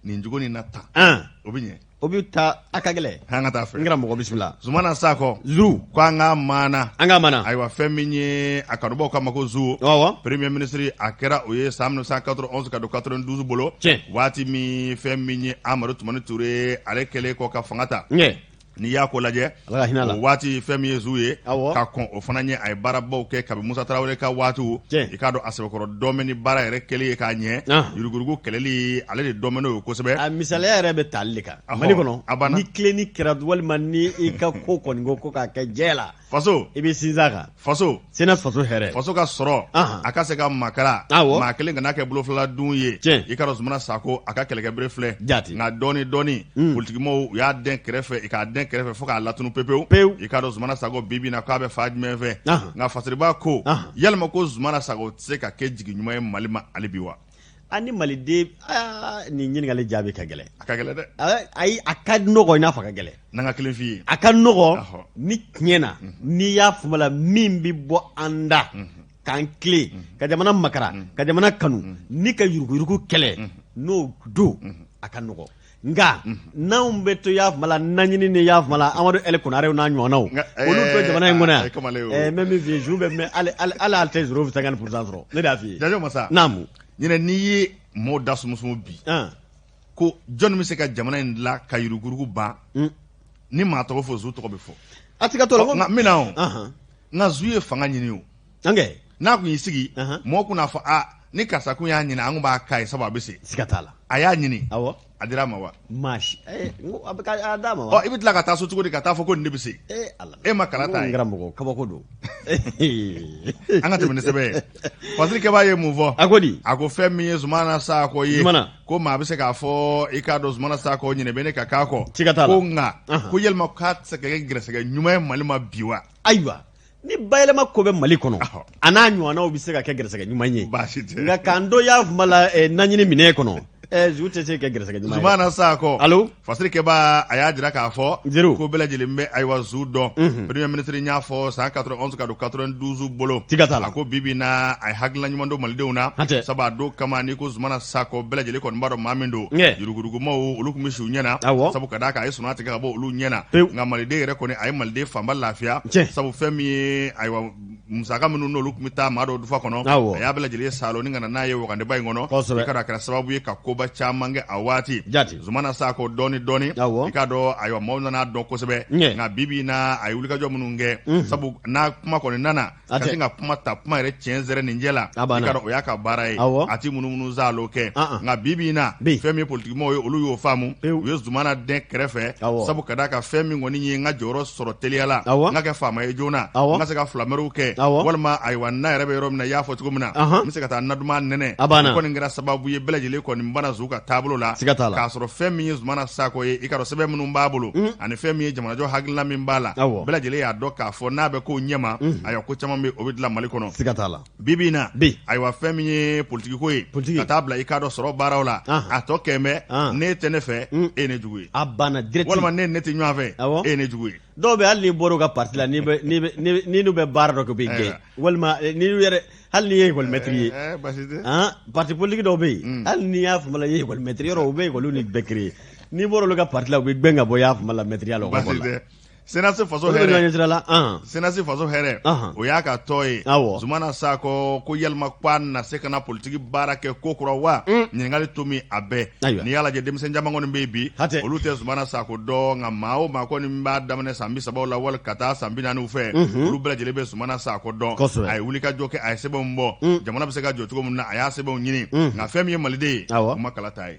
nin cogo nin na tan o bɛ ɲɛ o bɛ taa a ka gɛlɛn an ka taa fɛ n karamɔgɔ bisimila Zumana Sakɔ zu ko an ka maana an ka maana ayiwa fɛn min ye a kanubaw k'a ma ko zu awɔ premier ministre a kɛra o ye san 1991 ka don 92 bolo tiɲɛ waati min fɛn min ye Amadu Tumani Ture ale kɛlen kɔ ka fanga ta ɲɛ n'i y'a ko lajɛ Ala ka hinɛ a la o waati fɛn min ye zu ye Awɔ. ka kɔn o fana ɲɛ a ye baarabaw kɛ kabi Musa Tarawele ka waatiw Tiɲɛ. i k'a dɔn a sɛbɛkɔrɔ dɔɔnin ni baara yɛrɛ kɛlen ye k'a ɲɛ Ah. yuruguyurugu kɛlɛli ale de dɔn bɛ n'o ye kosɛbɛ a misaliya yɛrɛ bɛ tali de kan Ɔhɔ, mali kɔnɔ a banna. ni tilenni kɛra walima ni i ka ko kɔni ko ko k'a kɛ jɛ la faso i bɛ sinsin a kan faso sena faso hɛrɛ faso ka sɔrɔ Ahan. a ka se ka makara Awɔ. maa kelen kana kɛ bolofila dun ye Tiɲɛ. i k'a dɔn Zumana Sako a ka kɛlɛkɛbere filɛ Jati. nka dɔɔni dɔɔni politikimɔgɔw u y'a dɛn kɛrɛfɛ i k'a dɛn kɛrɛfɛ fo k'a latunu pepewu Pewu. i k'a dɔn Zumana Sako bi bi in na k'a bɛ fan jumɛn fɛ Ahan. nka Fasiriba ko Ahan. yalima ko Zumana Sako tɛ se ka kɛ jigi ɲuman ye Mali ma hali bi wa ani maliden nin ɲininkali jaabi ka gɛlɛn a ka gɛlɛn dɛ ayi a ka nɔgɔ i n'a fɔ a ka gɛlɛn n'an ka kelen f'i ye a ka nɔgɔ ni tiɲɛ na n'i y'a faamu la min bɛ bɔ an da k'an tilen ka jamana makara ka jamana kanu ni ka yuruguyurugu kɛlɛ n'o don a ka nɔgɔ nka n'anw bɛ to y'a faamu la naɲini ni y'a faamu la Amadu Ɛli Konarew n'a ɲɔgɔnnaw olu to jamana in kɔnɔ yan n bɛ min f'i ye zu bɛ mɛn hali hali tɛ 0,50% sɔrɔ ne de y'a f'i ye. Janjo masa naamu. Ɲinɛ n'i ye mɔɔw da sumusumu bi ko jɔnni bɛ se ka jamana in dilan ka yuruguyurugu ban ni maa tɔgɔ fɔ zu tɔgɔ bɛ fɔ. A ti ka to la. Nka n bɛ na o nka zu ye fanga ɲini o. N'a kun y'i sigi mɔgɔ kun n'a fɔ aa ni karisa kun y'a ɲini an kun b'a k'a ye sabu a bɛ se. Siga t'a la. A y'a ɲini. Awɔ. A dira a ma wa. Maa si n ko a bɛ ka a d'a ma wa. Ɔ i bɛ tila ka taa so cogo di ka taa fɔ ko nin de bɛ se. Ee Ala. E ma kala ta ye. N karamɔgɔ kabako don. An ka tɛmɛ ni sɛbɛn ye. Fasiri kɛbaa ye mun fɔ. A ko di. A ko fɛn min ye Zumana Sakɔ ye. Zumana. Ko maa bɛ se k'a fɔ i k'a dɔn Zumana Sakɔ ɲinɛ bɛ ne ka k'a kɔ. Siga t'a la. Ko nka ko yalima k'a tɛ se ka kɛ gɛrɛsɛgɛ ɲuman ye Mali ma bi wa. Ayiwa. Ni bayɛlɛma ko bɛ Mali kɔnɔ a n'a ɲɔgɔnnaw bɛ se ka kɛ gɛrɛsɛgɛ ɲuman ye baasi tɛ nka k'an to y'a fuma la naɲini minɛn kɔnɔ zu tɛ se ka kɛ gɛrɛsɛgɛ ɲuman ye Zumana Sakɔ allo Fasirikɛba a y'a jira k'a fɔ Zero. ko bɛɛ lajɛlen bɛ ayiwa zu dɔn premier ministre y'a fɔ san 91 ka don 92 bolo Siga t'a la. a ko bi bi in na a ye hakilina ɲuman don malidenw na Hatɛ. sabu a don kama n'i ko Zumana Sakɔ bɛɛ lajɛlen kɔni b'a dɔn maa min don Ɲɛ. yuruguyurugumaw olu tun bɛ si u ɲɛ na Awɔ. sabu ka d'a kan a ye suna tigɛ ka bɔ olu ɲɛ na Pewu. nka maliden yɛrɛ kɔni a ye maliden fanba lafiya Tiɲɛ. sabu fɛn min ye ayiwa musaka minnu n'olu tun bɛ taa maa dɔw dufa kɔnɔ Awɔ. a y'a bɛɛ lajɛlen saalo ni ka na n'a ye wagandeba in kɔnɔ Kosɛbɛ. i k'a dɔn a kɛra sababu ye ka koba caman kɛ a waati Jati. Zumana Sakɔ dɔɔni dɔɔni Awɔ. i k'a dɔn ayiwa maaw nana dɔn kosɛbɛ Ɲɛ. nka bi bi in na a ye wulikajɔ minnu kɛ sabu n'a kuma kɔni nana A ka tɛ. sin ka kuma ta kuma yɛrɛ tiɲɛ zɛrɛ nin jɛ la A banna. i k'a dɔn o y'a ka baara ye Awɔ. a ti munumunu zaalo kɛ An-an. nka bi bi in na Bi. fɛn min ye politikimɔgɔw ye olu y'o faamu Pewu. u ye Zumana dɛn kɛrɛfɛ Awɔ. sabu ka d'a kan fɛn min kɔni ye n ka jɔyɔrɔ sɔrɔ teliya la Awɔ. n ka kɛ faama ye joona Awɔ. n ka se ka filamɛriw kɛ Awɔ. walima ayiwa n'a yɛrɛ bɛ yɔrɔ min na i y'a fɔ cogo min na Ahan. n bɛ se ka taa naduman nɛnɛ A banna. o kɔni kɛra sababu ye bɛɛ lajɛlen kɔni bana zu ka taabolo la Siga t'a la. k'a sɔrɔ fɛn min ye Zumana Sakɔ ye i k'a dɔn sɛbɛn minnu b'a bolo ani fɛn min ye jamanajɔ hakilina min b'a la Awɔ. bɛɛ lajɛlen y'a dɔn k'a fɔ n'a bɛ kow ɲɛma ayiwa ko caman bɛ o bɛ dilan Mali kɔnɔ siga t'a la bi bi in na Bi. ayiwa fɛn min ye politiki ko ye Politiki. ka taa bila i k'a dɔn sɔrɔ baaraw la Ahan. a tɔ kɛn Ah. bɛ ne tɛ ne fɛ e ye ne jugu ye a banna direct walima ne ni ne tɛ ɲɔgɔn fɛ Awɔ. e ye ne jugu ye dɔw bɛ hali n'i bɔra u ka parti la n'i bɛ n'i bɛ n'i n'u bɛ baara dɔ kɛ u b'i gɛn Ayiwa. walima n'i yɛrɛ hali n'i ye école maître ye Eh, basi tɛ parti politique dɔw bɛ yen hali n'i y'a faamu la i ye école maître yɔrɔ u bɛ école ni bɛɛ créer n'i bɔra olu ka parti la u bɛ gɛn ka bɔ i y'a faamu la maître ya la o ka basi bɔ la tɛ CNAS faso olu bɛ ɲɔgɔn hɛrɛ ɲɛ sira la CNAS faso hɛrɛ Ahan. o y'a ka tɔ ye Awɔ. Zumana Sakɔ ko yalima ko a na se ka na politiki baara kɛ ko kura wa ɲininkali to min a bɛɛ Ayiwa. n'i y'a lajɛ denmisɛn caman kɔni bɛ yen bi Hatɛ. olu tɛ Zumana Sakɔ dɔn nka maa o maa kɔni b'a daminɛ san 30 la wali ka taa san 40 fɛ olu bɛɛ lajɛlen bɛ Zumana Sakɔ dɔn Kosɛbɛ. a ye wulikajɔ kɛ a ye sɛbɛnw bɔ jamana bɛ se ka jɔ cogo min na a y'a sɛbɛnw ɲini nka fɛn min ye maliden ye Awɔ. o ma kala ta ye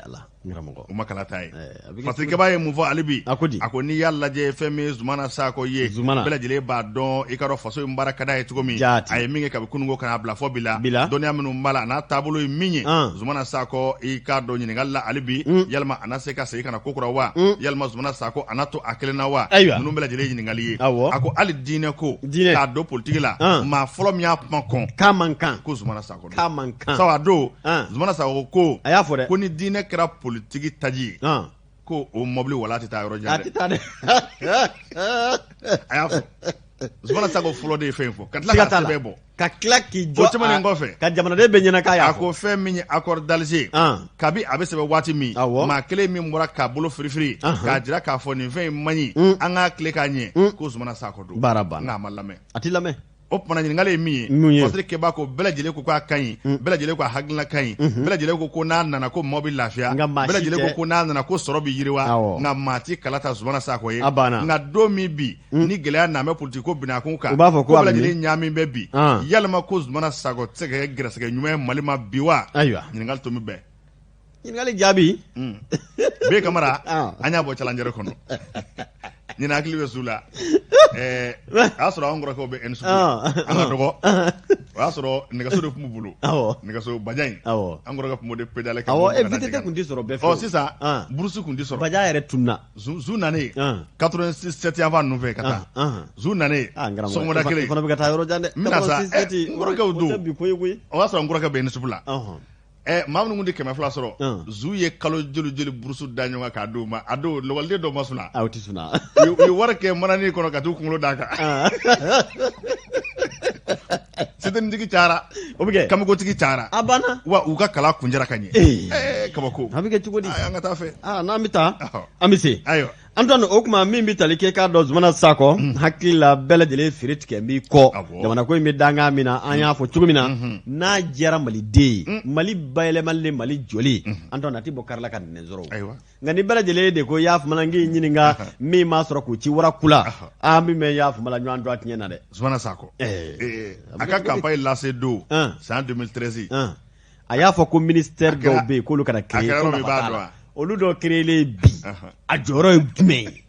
ala n karamɔgɔ o ma kala ta ye Eh, a bɛ kɛ Fasirikɛba ye mun fɔ hali bi A ko di? a ko n'i y'a lajɛ fɛn min ye Zumana Sakɔ ye Zumana. bɛɛ lajɛlen b'a dɔn i k'a dɔn faso in baara ka d'a ye cogo min Jaati. a ye min kɛ kabi kununko ka n'a bila fɔ bi la Bi la. dɔnniya minnu b'a la a n'a taabolo ye min ye An. Zumana Sakɔ i k'a dɔn ɲininkali la hali bi yalima a na se ka segin ka na ko kura wa yalima Zumana Sakɔ a na to a kelen na wa Ayiwa. ninnu bɛɛ lajɛlen ye ɲininkali ye Awɔ. a ko hali diinɛ ko Diinɛ. k'a don politiki la An. maa fɔlɔ min y'a kuma kɔn k'a man kan ko Zumana Sakɔ don k'a man kan sabu a don An. Zumana Sakɔ ko a y'a fɔ dɛ ko ni diinɛ kɛra politiki taji ye ko o mɔbili wala tɛ taa yɔrɔ a jan tɛ dɛ taa dɛ a y'a fɔ Zumana Sakɔ fɔlɔ de ye fɛn in fɔ ka tila siga ka t'a la sɛbɛn bɔ ka tila k'i jɔ O tɛmɛnen kɔfɛ. ka jamanaden bɛɛ ɲɛna k'a y'a a fɔ ko fɛn min ye accord d'Alger kabi a bɛ sɛbɛn waati min Awɔ. maa kelen min bɔra k'a bolo firifiri k'a jira k'a fɔ nin fɛn in man ɲi an k'a tile k'a ɲɛ ko Zumana Sakɔ don Baara banna. nka a ma lamɛn a t'i lamɛn o tuma ɲininkali ye min Mun ye? ye Fasirikɛba ko bɛɛ lajɛlen ko k'a ka ɲi bɛɛ lajɛlen ko a hakilina ka ɲi bɛɛ lajɛlen ko ko n'a nana ko maaw bɛ lafiya Nka maa bɛɛ si lajɛlen tɛ- ko ko n'a nana ko sɔrɔ bɛ yiriwa Awɔ. nka maa ti kala ta Zumana Sakɔ ye A banna. nka don min bi ni gɛlɛya nana bɛ politiki ko binna kun kan U b'a fɔ ko a bɛɛ bɛ lajɛlen ɲaami bɛ bi yalima ko Zumana Sakɔ tɛ se ka kɛ gɛrɛsɛgɛ ɲuman ye Mali ma bi wa ayiwa ɲininkali to min bɛɛ ɲininkali jaabi Bɛ Kamara an y'a bɔ challenger kɔnɔ ɲinan hakili bɛ su la ɛɛ o y'a sɔrɔ an kɔrɔkɛw bɛ ENSUP an ka dɔgɔ o y'a sɔrɔ nɛgɛso de tun b'u bolo nɛgɛso bajan in an kɔrɔkɛ tun b'o de pédale awɔ e VTT tun tɛ sɔrɔ bɛɛ fɛ ɔ sisan burusi tun tɛ sɔrɔ bajan yɛrɛ tununna zu nanen 86 7 yanfan ninnu fɛ ka taa zu nanen sɔgɔmada kelen i fana bɛ ka taa yɔrɔ jan dɛ n bɛna sa n kɔrɔkɛw don o tɛ bi ko ye koyi o y'a sɔrɔ n kɔrɔkɛ bɛ ENSUP la ɛ maa minnu tun tɛ 200 sɔrɔ zu ye kalo joli joli burusu da ɲɔgɔn kan k'a d'u ma a don lakɔliden dɔw ma sunaa a tɛ sunaa u ye wari kɛ mananin kɔnɔ ka t'u kunkolo d'a kan setenitigi cayara o bɛ kɛ kamikotigi cayara a banna wa u ka kalan kun jɛra ka ɲɛ ee kabako a bɛ kɛ cogo di an ka taa fɛ n'an bɛ taa an bɛ se ayiwa Antoine o tuma min bɛ tali kɛ k'a dɔn Zumana Sakɔ hakili la bɛɛ lajɛlen fere tigɛ b'i kɔ jamana ko in bɛ dankan min na an y'a fɔ cogo min na n'a diyara maliden ye Mali bayɛlɛmali ni Mali jɔli Antoine a tɛ bɔ kari la ka nɛn sɔrɔ nka ni bɛɛ lajɛlen de ko y'a faamu n k'i ɲininka min m'a sɔrɔ k'u ci wara ku la an bɛ mɛn y'a faamu la ɲɔgɔn to a tiɲɛ na dɛ Zumana Sakɔ a ka campagne lancé don san 2013 a y'a fɔ ko ministère dɔw bɛ yen k'olu kana créer ko nafa t'a la olu dɔw créer bi a jɔyɔrɔ ye jumɛn ye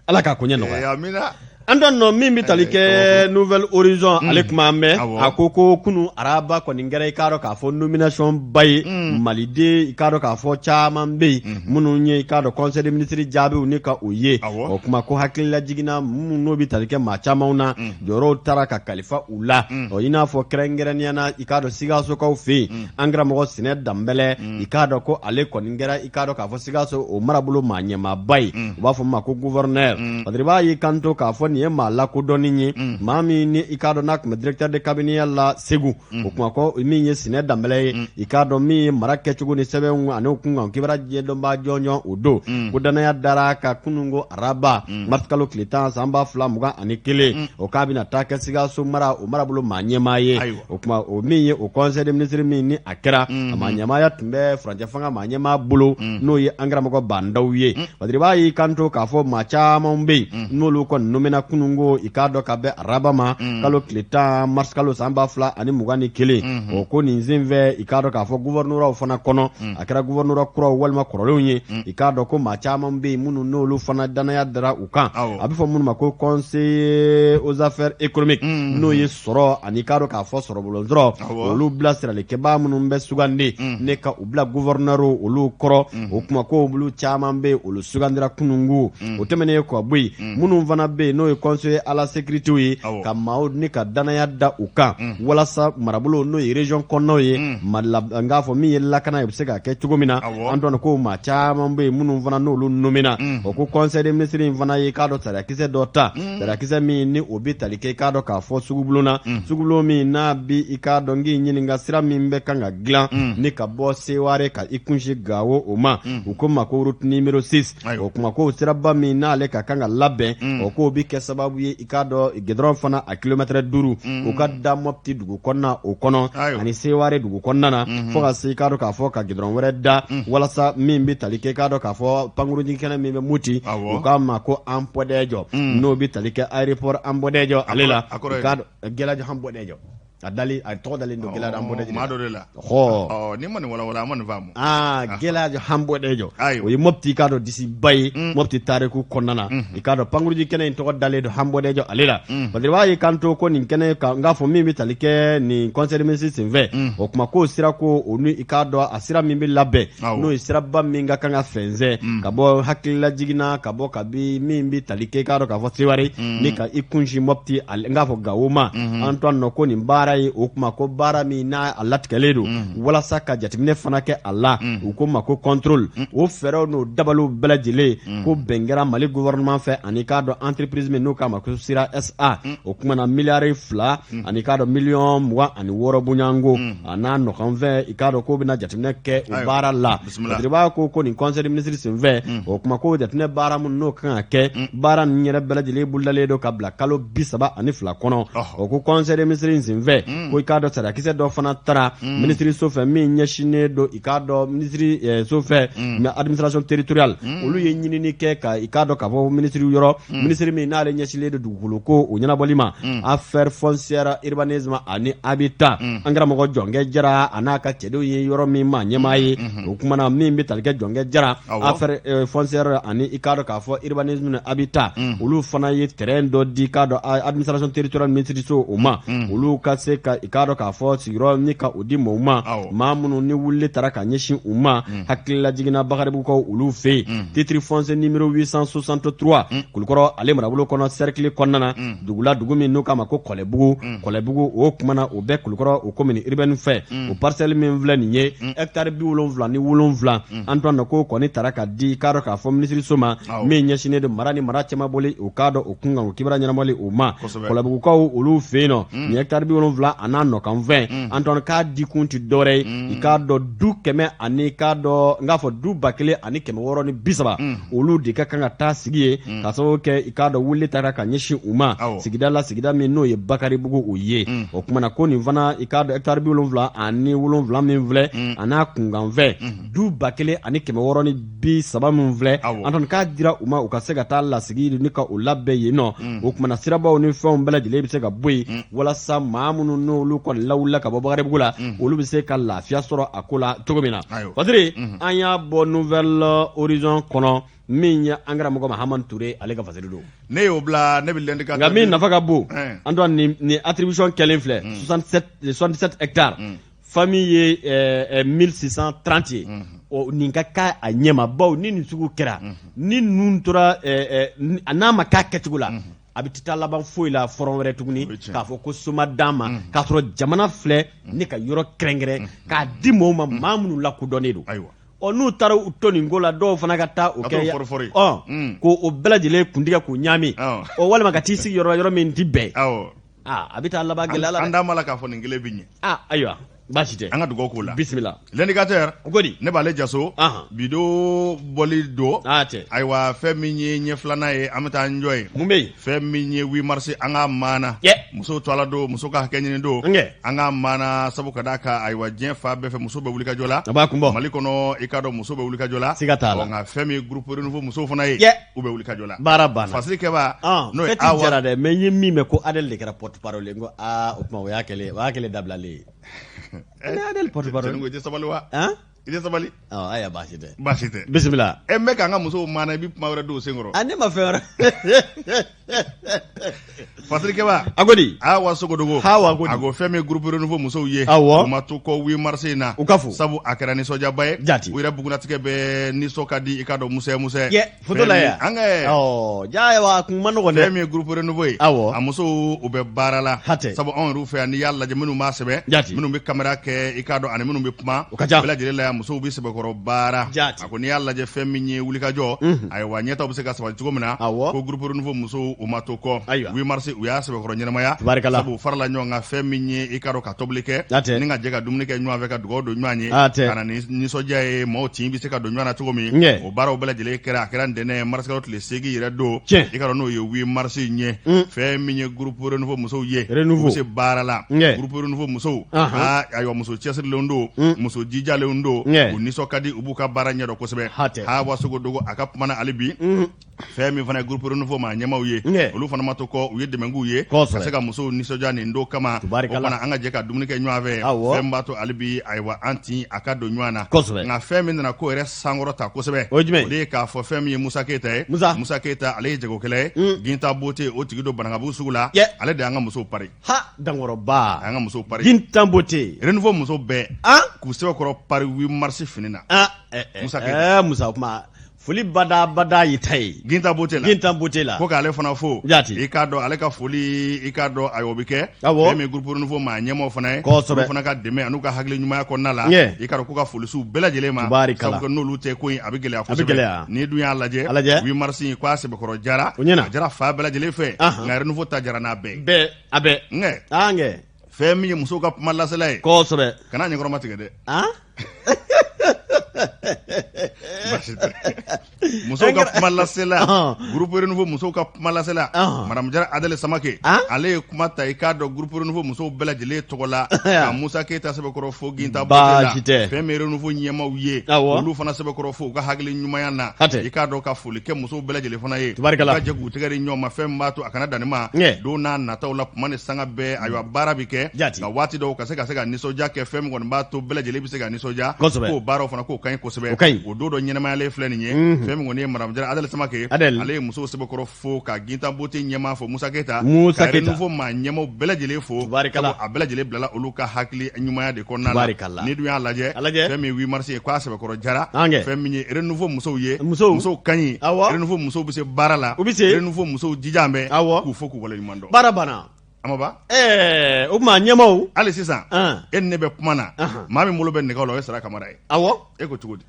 ala k'a koɲɛ nɔgɔya amina An dɔn nɔ min bɛ tali kɛ Nouvel Horizon ale kuma an mɛn a ko ko kunun araba kɔni kɛra i k'a dɔn k'a fɔ nomination ba ye maliden i k'a dɔn k'a fɔ caman bɛ yen minnu ye i k'a dɔn conseil des ministres jaabiw ni ka o ye o kuma ko hakililajigin na minnu n'o bɛ tali kɛ maa caman na jɔyɔrɔw taara ka kalifa u la ɔ i n'a fɔ kɛrɛnkɛrɛnnenya na i k'a dɔn Sikasokaw fɛ yen an karamɔgɔ Sinɛ Danbɛlɛ i k'a dɔn ko ale kɔni kɛra i k'a dɔn k'a fɔ Sikaso o marabolo maa ɲɛmaaba ye u b'a fɔ ma ko gouverneur Badiriba y'i kanto k'a fɔ nin ye maa lakodɔnnen ye maa min ni i k'a dɔn n'a tun bɛ directeur de cabinet la Segu o kuma ko min ye Sinɛ Danbɛlɛ ye i k'a dɔn min ye mara kɛcogo ni sɛbɛnw ani o kunkan kibaruya ɲɛdɔnbaa jɔnjɔn o don ko danaya dara a kan kununko araba marisikalo tile 10 san 2021 o k'a bɛna taa kɛ Sikaso mara o marabolo maa ɲɛmaa ye. O kuma o min ye o conseil des ministres min ni a kɛra a maa ɲɛmaaya tun bɛ furancɛ fanga maa ɲɛmaa bolo n'o ye an karamɔgɔ Ba Ndaw ye Badiriba y'i kanto k'a fɔ maa caman bɛ yen n'olu kɔni nomena kununko i k'a dɔn ka bɛn araba ma kalo tile 10 marisikalo san 2021 o ko nin senfɛ i k'a dɔn k'a fɔ gouvernoratw fana kɔnɔ a kɛra gouvernorat kuraw walima kɔrɔlenw ye i k'a dɔn ko maa caman bɛ yen minnu n'olu fana danaya dara u kan a bɛ fɔ minnu ma ko conseiller aux affaires économiques n'o ye sɔrɔ ani k'a dɔn k'a fɔ sɔrɔbulon sɔrɔ olu bilasiralikɛbaa minnu bɛ sugandi ne ka u bila gouverneur olu kɔrɔ o kuma ko olu caman bɛ olu sugandira kununko o tɛmɛnen ka bɔ yen minnu fana bɛ yen n'o ye conseiller à la sécurité ye ka maaw ni ka danaya da u kan walasa marabolo n'o ye région kɔnɔnaw ye n k'a fɔ min ye lakana ye u bɛ se ka kɛ cogo min na an dɔn ko maa caman bɛ yen minnu fana n'olu nomena o ko conseil des ministres in fana ye k'a dɔn sariyakisɛ dɔ ta sariyakisɛ min ni o bɛ tali kɛ i k'a dɔn k'a fɔ sugubulon na sugubulon min n'a bɛ i k'a dɔn k'i ɲininka sira min bɛ kan ka dilan ni ka bɔ Seware ka i kunsin Gawo o ma u ko ma ko route numéro 6 o kuma ko siraba min n'ale ka kan ka labɛn o k'o bɛ kɛ sababu ye i k'a dɔn gidɔrɔn fana a kilomɛtɛrɛ 5 o ka da Mɔpti dugu kɔnɔna o kɔnɔ ani Seware dugu kɔnɔna na fo ka se i k'a dɔn k'a fɔ ka gidɔrɔn wɛrɛ da walasa min bɛ tali kɛ i k'a dɔn k'a fɔ pankurunjigin kɛnɛ min bɛ Moti u k'a ma ko Anpɔdɛjɔ n'o bɛ tali kɛ aéroport Anpɔdɛjɔ ale la i k'a dɔn Gɛlajɔ Anpɔdɛjɔ a dalen a tɔgɔ dalen don Gɛlajɔ Anpɔdɛjɔ maa dɔ de la ɔ ni ma nin walawala an ma nin faamu aa Gɛlajɔ Anpɔdɛjɔ o ye Mɔpti k'a dɔn disiba ye Mɔpti tariku kɔnɔna na i k'a dɔn pankurunjigin kɛnɛ in tɔgɔ dalen don Anpɔdɛjɔ ale la Badiriba y'i kanto ko nin kɛnɛ kan n k'a fɔ min bɛ tali kɛ nin conseil des ministres senfɛ o kuma k'o sira ko o ni i k'a dɔn a sira min bɛ labɛn n'o ye siraba min ka kan ka fɛnsɛn ka bɔ hakililajigin na ka bɔ kabi min bɛ tali kɛ i k'a dɔn k'a fɔ Seware ni ka i kunsin Mɔpti n k'a fɔ Gawo ma an to nɔ ko nin baara ye o kuma ko baara min n'a a latigɛlen don walasa ka jateminɛ fana kɛ a la u ko ma ko contrôle o fɛɛrɛw n'o dabaliw bɛɛ lajɛlen ko bɛn kɛra Mali gouvernement fɛ ani k'a dɔn entreprise min n'u k'a ma ko Sira SA o kuma na miliyari 2 ani k'a dɔn miliyɔn 26 bonyanko a n'a nɔkanfɛ i k'a dɔn k'o bɛna jateminɛ kɛ o baara la Badiriba ko ko nin conseil des ministres senfɛ o kuma ko jateminɛ baara minnu n'o kan ka kɛ baara ninnu yɛrɛ bɛɛ lajɛlen bolodalen don ka bila kalo 32 kɔnɔ o ko conseil des ministres in senfɛ ko i k'a dɔn sariyakisɛ dɔ fana tara minisiriso fɛ min ɲɛsinnen don i k'a dɔn minisiriso fɛ mais administration territoriale olu ye ɲinini kɛ ka i k'a dɔn k'a fɔ minisiri yɔrɔ minisiri min n'ale ɲɛsinnen don dugukolo ko o ɲɛnabɔli ma affaires foncières urbanisme ani habitat an karamɔgɔ Jɔnkɛ Jara a n'a ka cɛdenw ye yɔrɔ min maa ɲɛmaa ye o kuma na min bɛ tali kɛ Jɔnkɛ Jara affaires foncières ani i k'a dɔn k'a fɔ urbanisme ni habitat olu fana ye terrain dɔ di k'a dɔn administration territoriale minisiriso o ma olu ka se ka i k'a dɔn k'a fɔ sigiyɔrɔ ni ka o di maaw ma maa minnu ni wulili taara ka ɲɛsin u ma hakililajigin na Bakaribugukaw olu fɛ yen titre foncier numéro 863 Kulukɔrɔ ale marabolo kɔnɔ cercle kɔnɔna na dugula dugu min n'u k'a ma ko Kɔlɛbugu Kɔlɛbugu o kuma na o bɛ Kulukɔrɔ o commune urbaine fɛ o parcelle min filɛ nin ye hectare 77 Antoine ko kɔni tara ka di k'a dɔn k'a fɔ minisiriso ma min ɲɛsinnen don mara ni mara cɛmabɔli o k'a dɔn o kunkan o kibaruya ɲɛnabɔli o ma Kɔlɛbugukaw olu fɛ yen nɔ nin hectare 70 a n'a nɔkanfɛn Antoine k'a dikun tɛ dɔwɛrɛ ye i k'a dɔn du kɛmɛ ani k'a dɔn n k'a fɔ du 1630 olu de ka kan ka taa sigi yen ka sababu kɛ i k'a dɔn wuli taara ka ɲɛsin u ma sigida la sigida min n'o ye Bakaribugu o ye o kuma na ko nin fana i k'a dɔn hectare 77 min filɛ a n'a kunkanfɛn du 1630 min filɛ Antoine k'a dira u ma u ka se ka taa lasigi ni ka u labɛn yen nɔ o kuma na sirabaw ni fɛnw bɛɛ lajɛlen bɛ se ka bɔ yen walasa maa minnu minnu n'olu kɔni lawulila ka bɔ Bakaribugu la, olu bɛ se ka lafiya sɔrɔ a ko la cogo min na. Fasiri, an y'a bɔ Nouvel Horizon kɔnɔ, min ye an karamɔgɔ Mahamani Ture, ale ka fasiri don. Ne y'o bila, ne bɛ l'indicateur. Nka min nafa ka bon, Antoine, nin attribution kɛlen filɛ, 67 hectares, famille ye 1630 ye. Ɔ, nin ka k'a a ɲɛma, bawo ni nin sugu kɛra, ni ninnu tora n'a ma k'a kɛcogo la, a bɛ taa laban foyi la front wɛrɛ tuguni k'a fɔ ko soma d'an ma, k'a sɔrɔ jamana filɛ ni ka yɔrɔ kɛrɛnkɛrɛn k'a di mɔgɔw ma, maa minnu lakodɔnnen don. Ɔ, n'u taara u to nin ko la, dɔw fana ka taa o kɛ ɔ k'o o bɛɛ lajɛlen kuntigɛ k'o ɲaami, ɔ walima ka t'i sigi yɔrɔ la, yɔrɔ min tɛ bɛn, aa, a bɛ taa laban gɛlɛya la. An da ma la k'a fɔ nin kelen bɛ ɲɛ. Aa, ayiwa, baasi tɛ. An ka dugawu k'o la. Bisimila. L'indicateur. Ko di? Ne b'ale jaso. Bi don bɔli don. Aa, tɛ. Ayiwa, fɛn min ye ɲɛ filanan ye, an bɛ taa an jɔ yen. Mun bɛ yen? Fɛn min ye 8 mars, an ka maana. Musow tɔgɔla don, muso ka hakɛ ɲini don. An ka maana, sabu ka d'a kan, ayiwa, diɲɛ fan bɛɛ fɛ, muso bɛ wulikajɔ la. A b'a kun bɔ. Mali kɔnɔ, i k'a dɔn, muso bɛ wulikajɔ la. Siga t'a la. Nka fɛn min ye groupe Renouveau musow fana ye, u bɛ wulikajɔ la. Baara banna. Fasiri kɛba, n'o ye Awa. Jara dɛ, mais n ye min mɛn ko Adel de kɛra porte parole ye, n ko aa, o tuma o y'a kɛlen, o y'a kɛlen dabilalen ye. Ne Adel porte parole. Cɛnin ko i tɛ sabali wa? I tɛ sabali. Ɔ, ayiwa, baasi tɛ. Baasi tɛ. Bisimila. Ɛ, n bɛ k'an ka musow maana, i bɛ kuma wɛrɛ don o sen kɔrɔ. A, ne ma fɛn wɛrɛ. Fasiri kɛba. A ko di? Awa Sogodogo. Awa ko di? A ko fɛn min ye groupe Renouveau musow ye. Awɔ. U ma to kɔ 8 mars in na. U ka fo. Sabu a kɛra nisɔndiyaba ye. Jati. U yɛrɛ bugunnatigɛ bɛɛ nisɔn ka di, i k'a dɔn, musɛ musɛ. Yɛ, foto la yan. An kɛ. Ɔ, ja, ayiwa, a kun ma nɔgɔn dɛ. Fɛn min ye groupe Renouveau ye. Awɔ. A musow, u bɛ baara la. Hatɛ. Sabu anw yɛrɛ fɛ yan, n'i y'a lajɛ, minnu b'a sɛbɛn. Jati. Minnu bɛ caméra kɛ, i k'a dɔn, ani minnu bɛ kuma. O ka ca. Bɛɛ lajɛlen la yan, musow bɛ sɛbɛkɔrɔ baara. Jati. A ko n'i y'a lajɛ, fɛn min ye wulikajɔ, ayiwa, ɲɛtaw bɛ se ka sabati cogo min na. Awɔ. Ko groupe Renouveau musow, u ma to kɔ. Ayiwa. 8 mars, u y'a sɛbɛkɔrɔ ɲɛnamaya. Tabarikala. Sabu u farala ɲɔgɔn kan, fɛn min ye, i k'a dɔn, ka tobili kɛ. Hatɛ. Ni ka jɛ ka dumuni kɛ ɲɔgɔn fɛ, ka dugawu don ɲɔgɔn ye. Hatɛ. Ka na ni nisɔndiya ye, maaw tin bɛ se ka don ɲɔgɔn na cogo min. Ɲɛ. O baaraw bɛɛ lajɛlen kɛra, a kɛra ntɛnɛn marisikalo tile 8 yɛrɛ don. Tiɲɛ. I k'a dɔn, n'o ye 8 mars in ye. Fɛn min ye groupe Renouveau musow ye. Renouveau. U bɛ se baara la. Ɲɛ. Groupe Renouveau musow. Anhan. Aa, ayiwa, muso cɛsirilenw don. Muso jijalenw don. Ɲɛ. U nisɔn ka di, u b'u ka baara ɲɛdɔn kosɛbɛ. Hatɛ. Hawa Sogodogo, a ka kuma na hali bi. Fɛn min fana ye groupe Renouveau maa ɲɛmaw ye, Ɲɛ. olu fana ma to kɔ, u ye dɛmɛ k'u ye Kosɛbɛ. ka se ka musow nisɔndiya nin don kama. Tubarikala. O fana, an ka jɛ ka dumuni kɛ ɲɔgɔn fɛ. Awɔ. Fɛn min b'a to hali bi, ayiwa, an tin a ka don ɲɔgɔn na. Kosɛbɛ. Nka fɛn min nana ko yɛrɛ sankɔrɔta kosɛbɛ, O ye jumɛn ye? o de ye k'a fɔ fɛn min ye Musa Keyita ye. Musa. Musa Keyita, ale ye jagokɛla ye. Ginta Bote, o tigi don Banankabugu sugu la. Yɛ. Ale de y'an ka musow pari. Ha, dankɔrɔba. A y'an ka musow pari. Gintan Bote. Renouveau musow bɛɛ An? k'u sɛbɛkɔrɔ pari 8 mars fini na. Ah, eh, eh, Musa Keyita. Eh, Musa, o kuma foli bada bada y'i ta ye. Ginta Bote la. Gintan Bote la. Ko k'ale fana fo. Jati. I k'a dɔn, ale ka foli, i k'a dɔn, ayiwa, o bɛ kɛ. Awɔ. Fɛn min ye groupe Renouveau maa ɲɛmaaw fana ye. Kosɛbɛ. Olu fana ka dɛmɛ an'u ka hakili ɲumanya kɔnɔna la. Ɲɛ. I k'a dɔn k'u ka foli s'u bɛɛ lajɛlen ma. Tubaarikala. Sabu n'olu tɛ ko in, a bɛ gɛlɛya A bɛ kosɛbɛ. gɛlɛya. N'i dun y'a lajɛ. A lajɛ. 8 mars in, k'a sɛbɛkɔrɔ jara. O ɲɛna. A jara fan bɛɛ lajɛlen fɛ. Ahan. Nka Renouveau ta jara n'a bɛɛ ye. Bɛɛ, a bɛɛ. Nkɛ. An kɛ. Fɛn min ye musow ka kuma lasela ye. Kosɛbɛ. Kana ɲɛkɔrɔma tigɛ dɛ. Han? Baasi tɛ. Musow ka kuma lasela, Ɔhɔn. groupe Renouveau musow ka kuma lasela, Ɔhɔn. madame Jara Adɛli Samake, An? ale ye kuma ta, i k'a dɔn, groupe Renouveau musow bɛɛ lajɛlen tɔgɔ la, ka Musa Keyita sɛbɛkɔrɔ fo Ginta Bote la. Baasi tɛ. Fɛn min ye Renouveau ɲɛmaaw ye, Awɔ. olu fana sɛbɛkɔrɔ fo u ka hakili ɲumanya na. Hatɛ. I k'a dɔn, ka foli kɛ musow bɛɛ lajɛlen fana ye. Tubarikala. U ka jɛ k'u tɛgɛ di ɲɔgɔn ma, fɛn min b'a to a kana dan nin ma. Ɲɛ. Don n'a nataw la, kuma ni sanga bɛɛ, ayiwa, baara bɛ kɛ. Jati. Nka waati dɔw ka se ka nisɔndiya kɛ, fɛn min kɔni b'a to bɛɛ lajɛlen bɛ se ka nisɔndiya. Kosɛbɛ. K'o baaraw fana, k'o ka ɲi kosɛbɛ. O ka ɲi. O don dɔ ɲɛnamayalen filɛ nin ye. Fɛn min kɔni ye madame Jara Adɛli Samake, Adɛli. ale ye musow sɛbɛkɔrɔ fo, ka Gintan Bote ɲɛmaa fo, Musa Keyita, Musa ka Keyita. Renouveau maa ɲɛmaaw bɛɛ lajɛlen fo. Tubarikala. Sabu a bɛɛ lajɛlen bilala olu ka hakili ɲumanya de kɔnɔna la. Tubarikala. N'i dun y'a lajɛ, A lajɛ. fɛn min ye 8 mars ye, k'a sɛbɛkɔrɔ jara. An kɛ. Fɛn min ye Renouveau musow ye, Musow. musow ka ɲi. Awɔ. Renouveau musow bɛ se baara la. U bɛ se. Renouveau musow jija bɛ. Awɔ. K'u fo, k'u waleɲuman dɔn. Baara banna. A ma ban? Ɛɛ, o tuma ɲɛmaaw. Hali sisan, An. e ni ne bɛ kuma na, Ahan. maa min bolo bɛ nɛgɛw la, o ye Sara Kamara ye. Awɔ. E ko cogo di?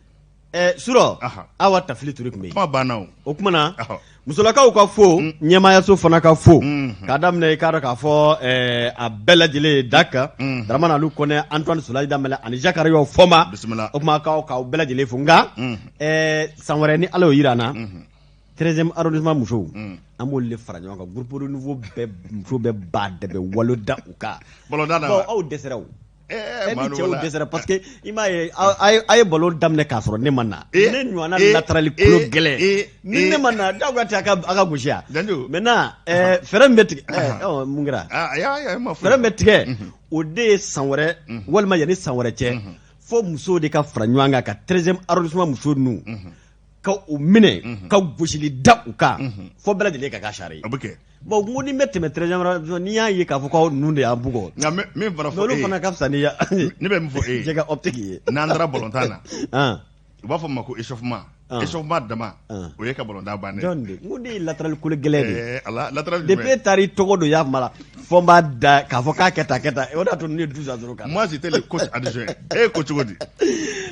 Ɛɛ, surɔ. Ahan. Awa Tafili Ture tun bɛ yen. Kuma banna o. O kuma na, Ahɔ. musolakaw ka fo, ɲɛmaayaso fana ka fo, k'a daminɛ, i k'a dɔn k'a fɔ, ɛɛ, a bɛɛ lajɛlen da kan, Dramane Alu Kɔnɛ, Antoine Sulayi Danbɛlɛ ani Zakariya Fɔma. Bisimila. O kuma k'aw bɛɛ lajɛlen fo, nka ɛɛ, san wɛrɛ ni Ala y'o jira an na, 13e arrondissement musow, an b'olu de fara ɲɔgɔn kan, groupe Renouveau bɛɛ muso bɛɛ ba dɛbɛ walo da u kan. Bɔlɔda da Bawo wa? aw dɛsɛra o. E ni cɛw dɛsɛra parce que i m'a ye a ye ballon daminɛ k'a sɔrɔ ne ma na ne ɲɔgɔnna latéral kolo gɛlɛn ni ne ma na diyagoya tɛ a ka gosi yan maintenant fɛɛrɛ min bɛ tigɛ mun kɛra fɛɛrɛ min bɛ tigɛ o de ye san wɛrɛ walima yanni san wɛrɛ cɛ fo musow de ka fara ɲɔgɔn kan ka 13e arrondissement muso ninnu ka u minɛ ka gosili da u kan fo bɛɛ lajɛlen ka k'a sari ye. A bɛ kɛ. Bon n ko ni n bɛ tɛmɛ 13e arrondissement n'i y'a ye k'a fɔ k'aw ninnu de y'an bugɔ. Nka min fana fɔ e ye. Olu fana ka fisa ni ne bɛ min fɔ e ye. Jɛ ka optique ye. N'an taara balontan na. U b'a fɔ ma ko échauffement. Échauffement dama. O ye ka balontan bannen. Jɔn de n ko ne ye latéral kolo gɛlɛn de ye. Ala latéral jumɛn. Depuis e taara i tɔgɔ don y'a kuma la fo n b'a da k'a fɔ k'a kɛ tan kɛ tan o de y'a to ne ye 12 à 0 k'a la. Moi j'étais le coach adjoint e ko cogo di.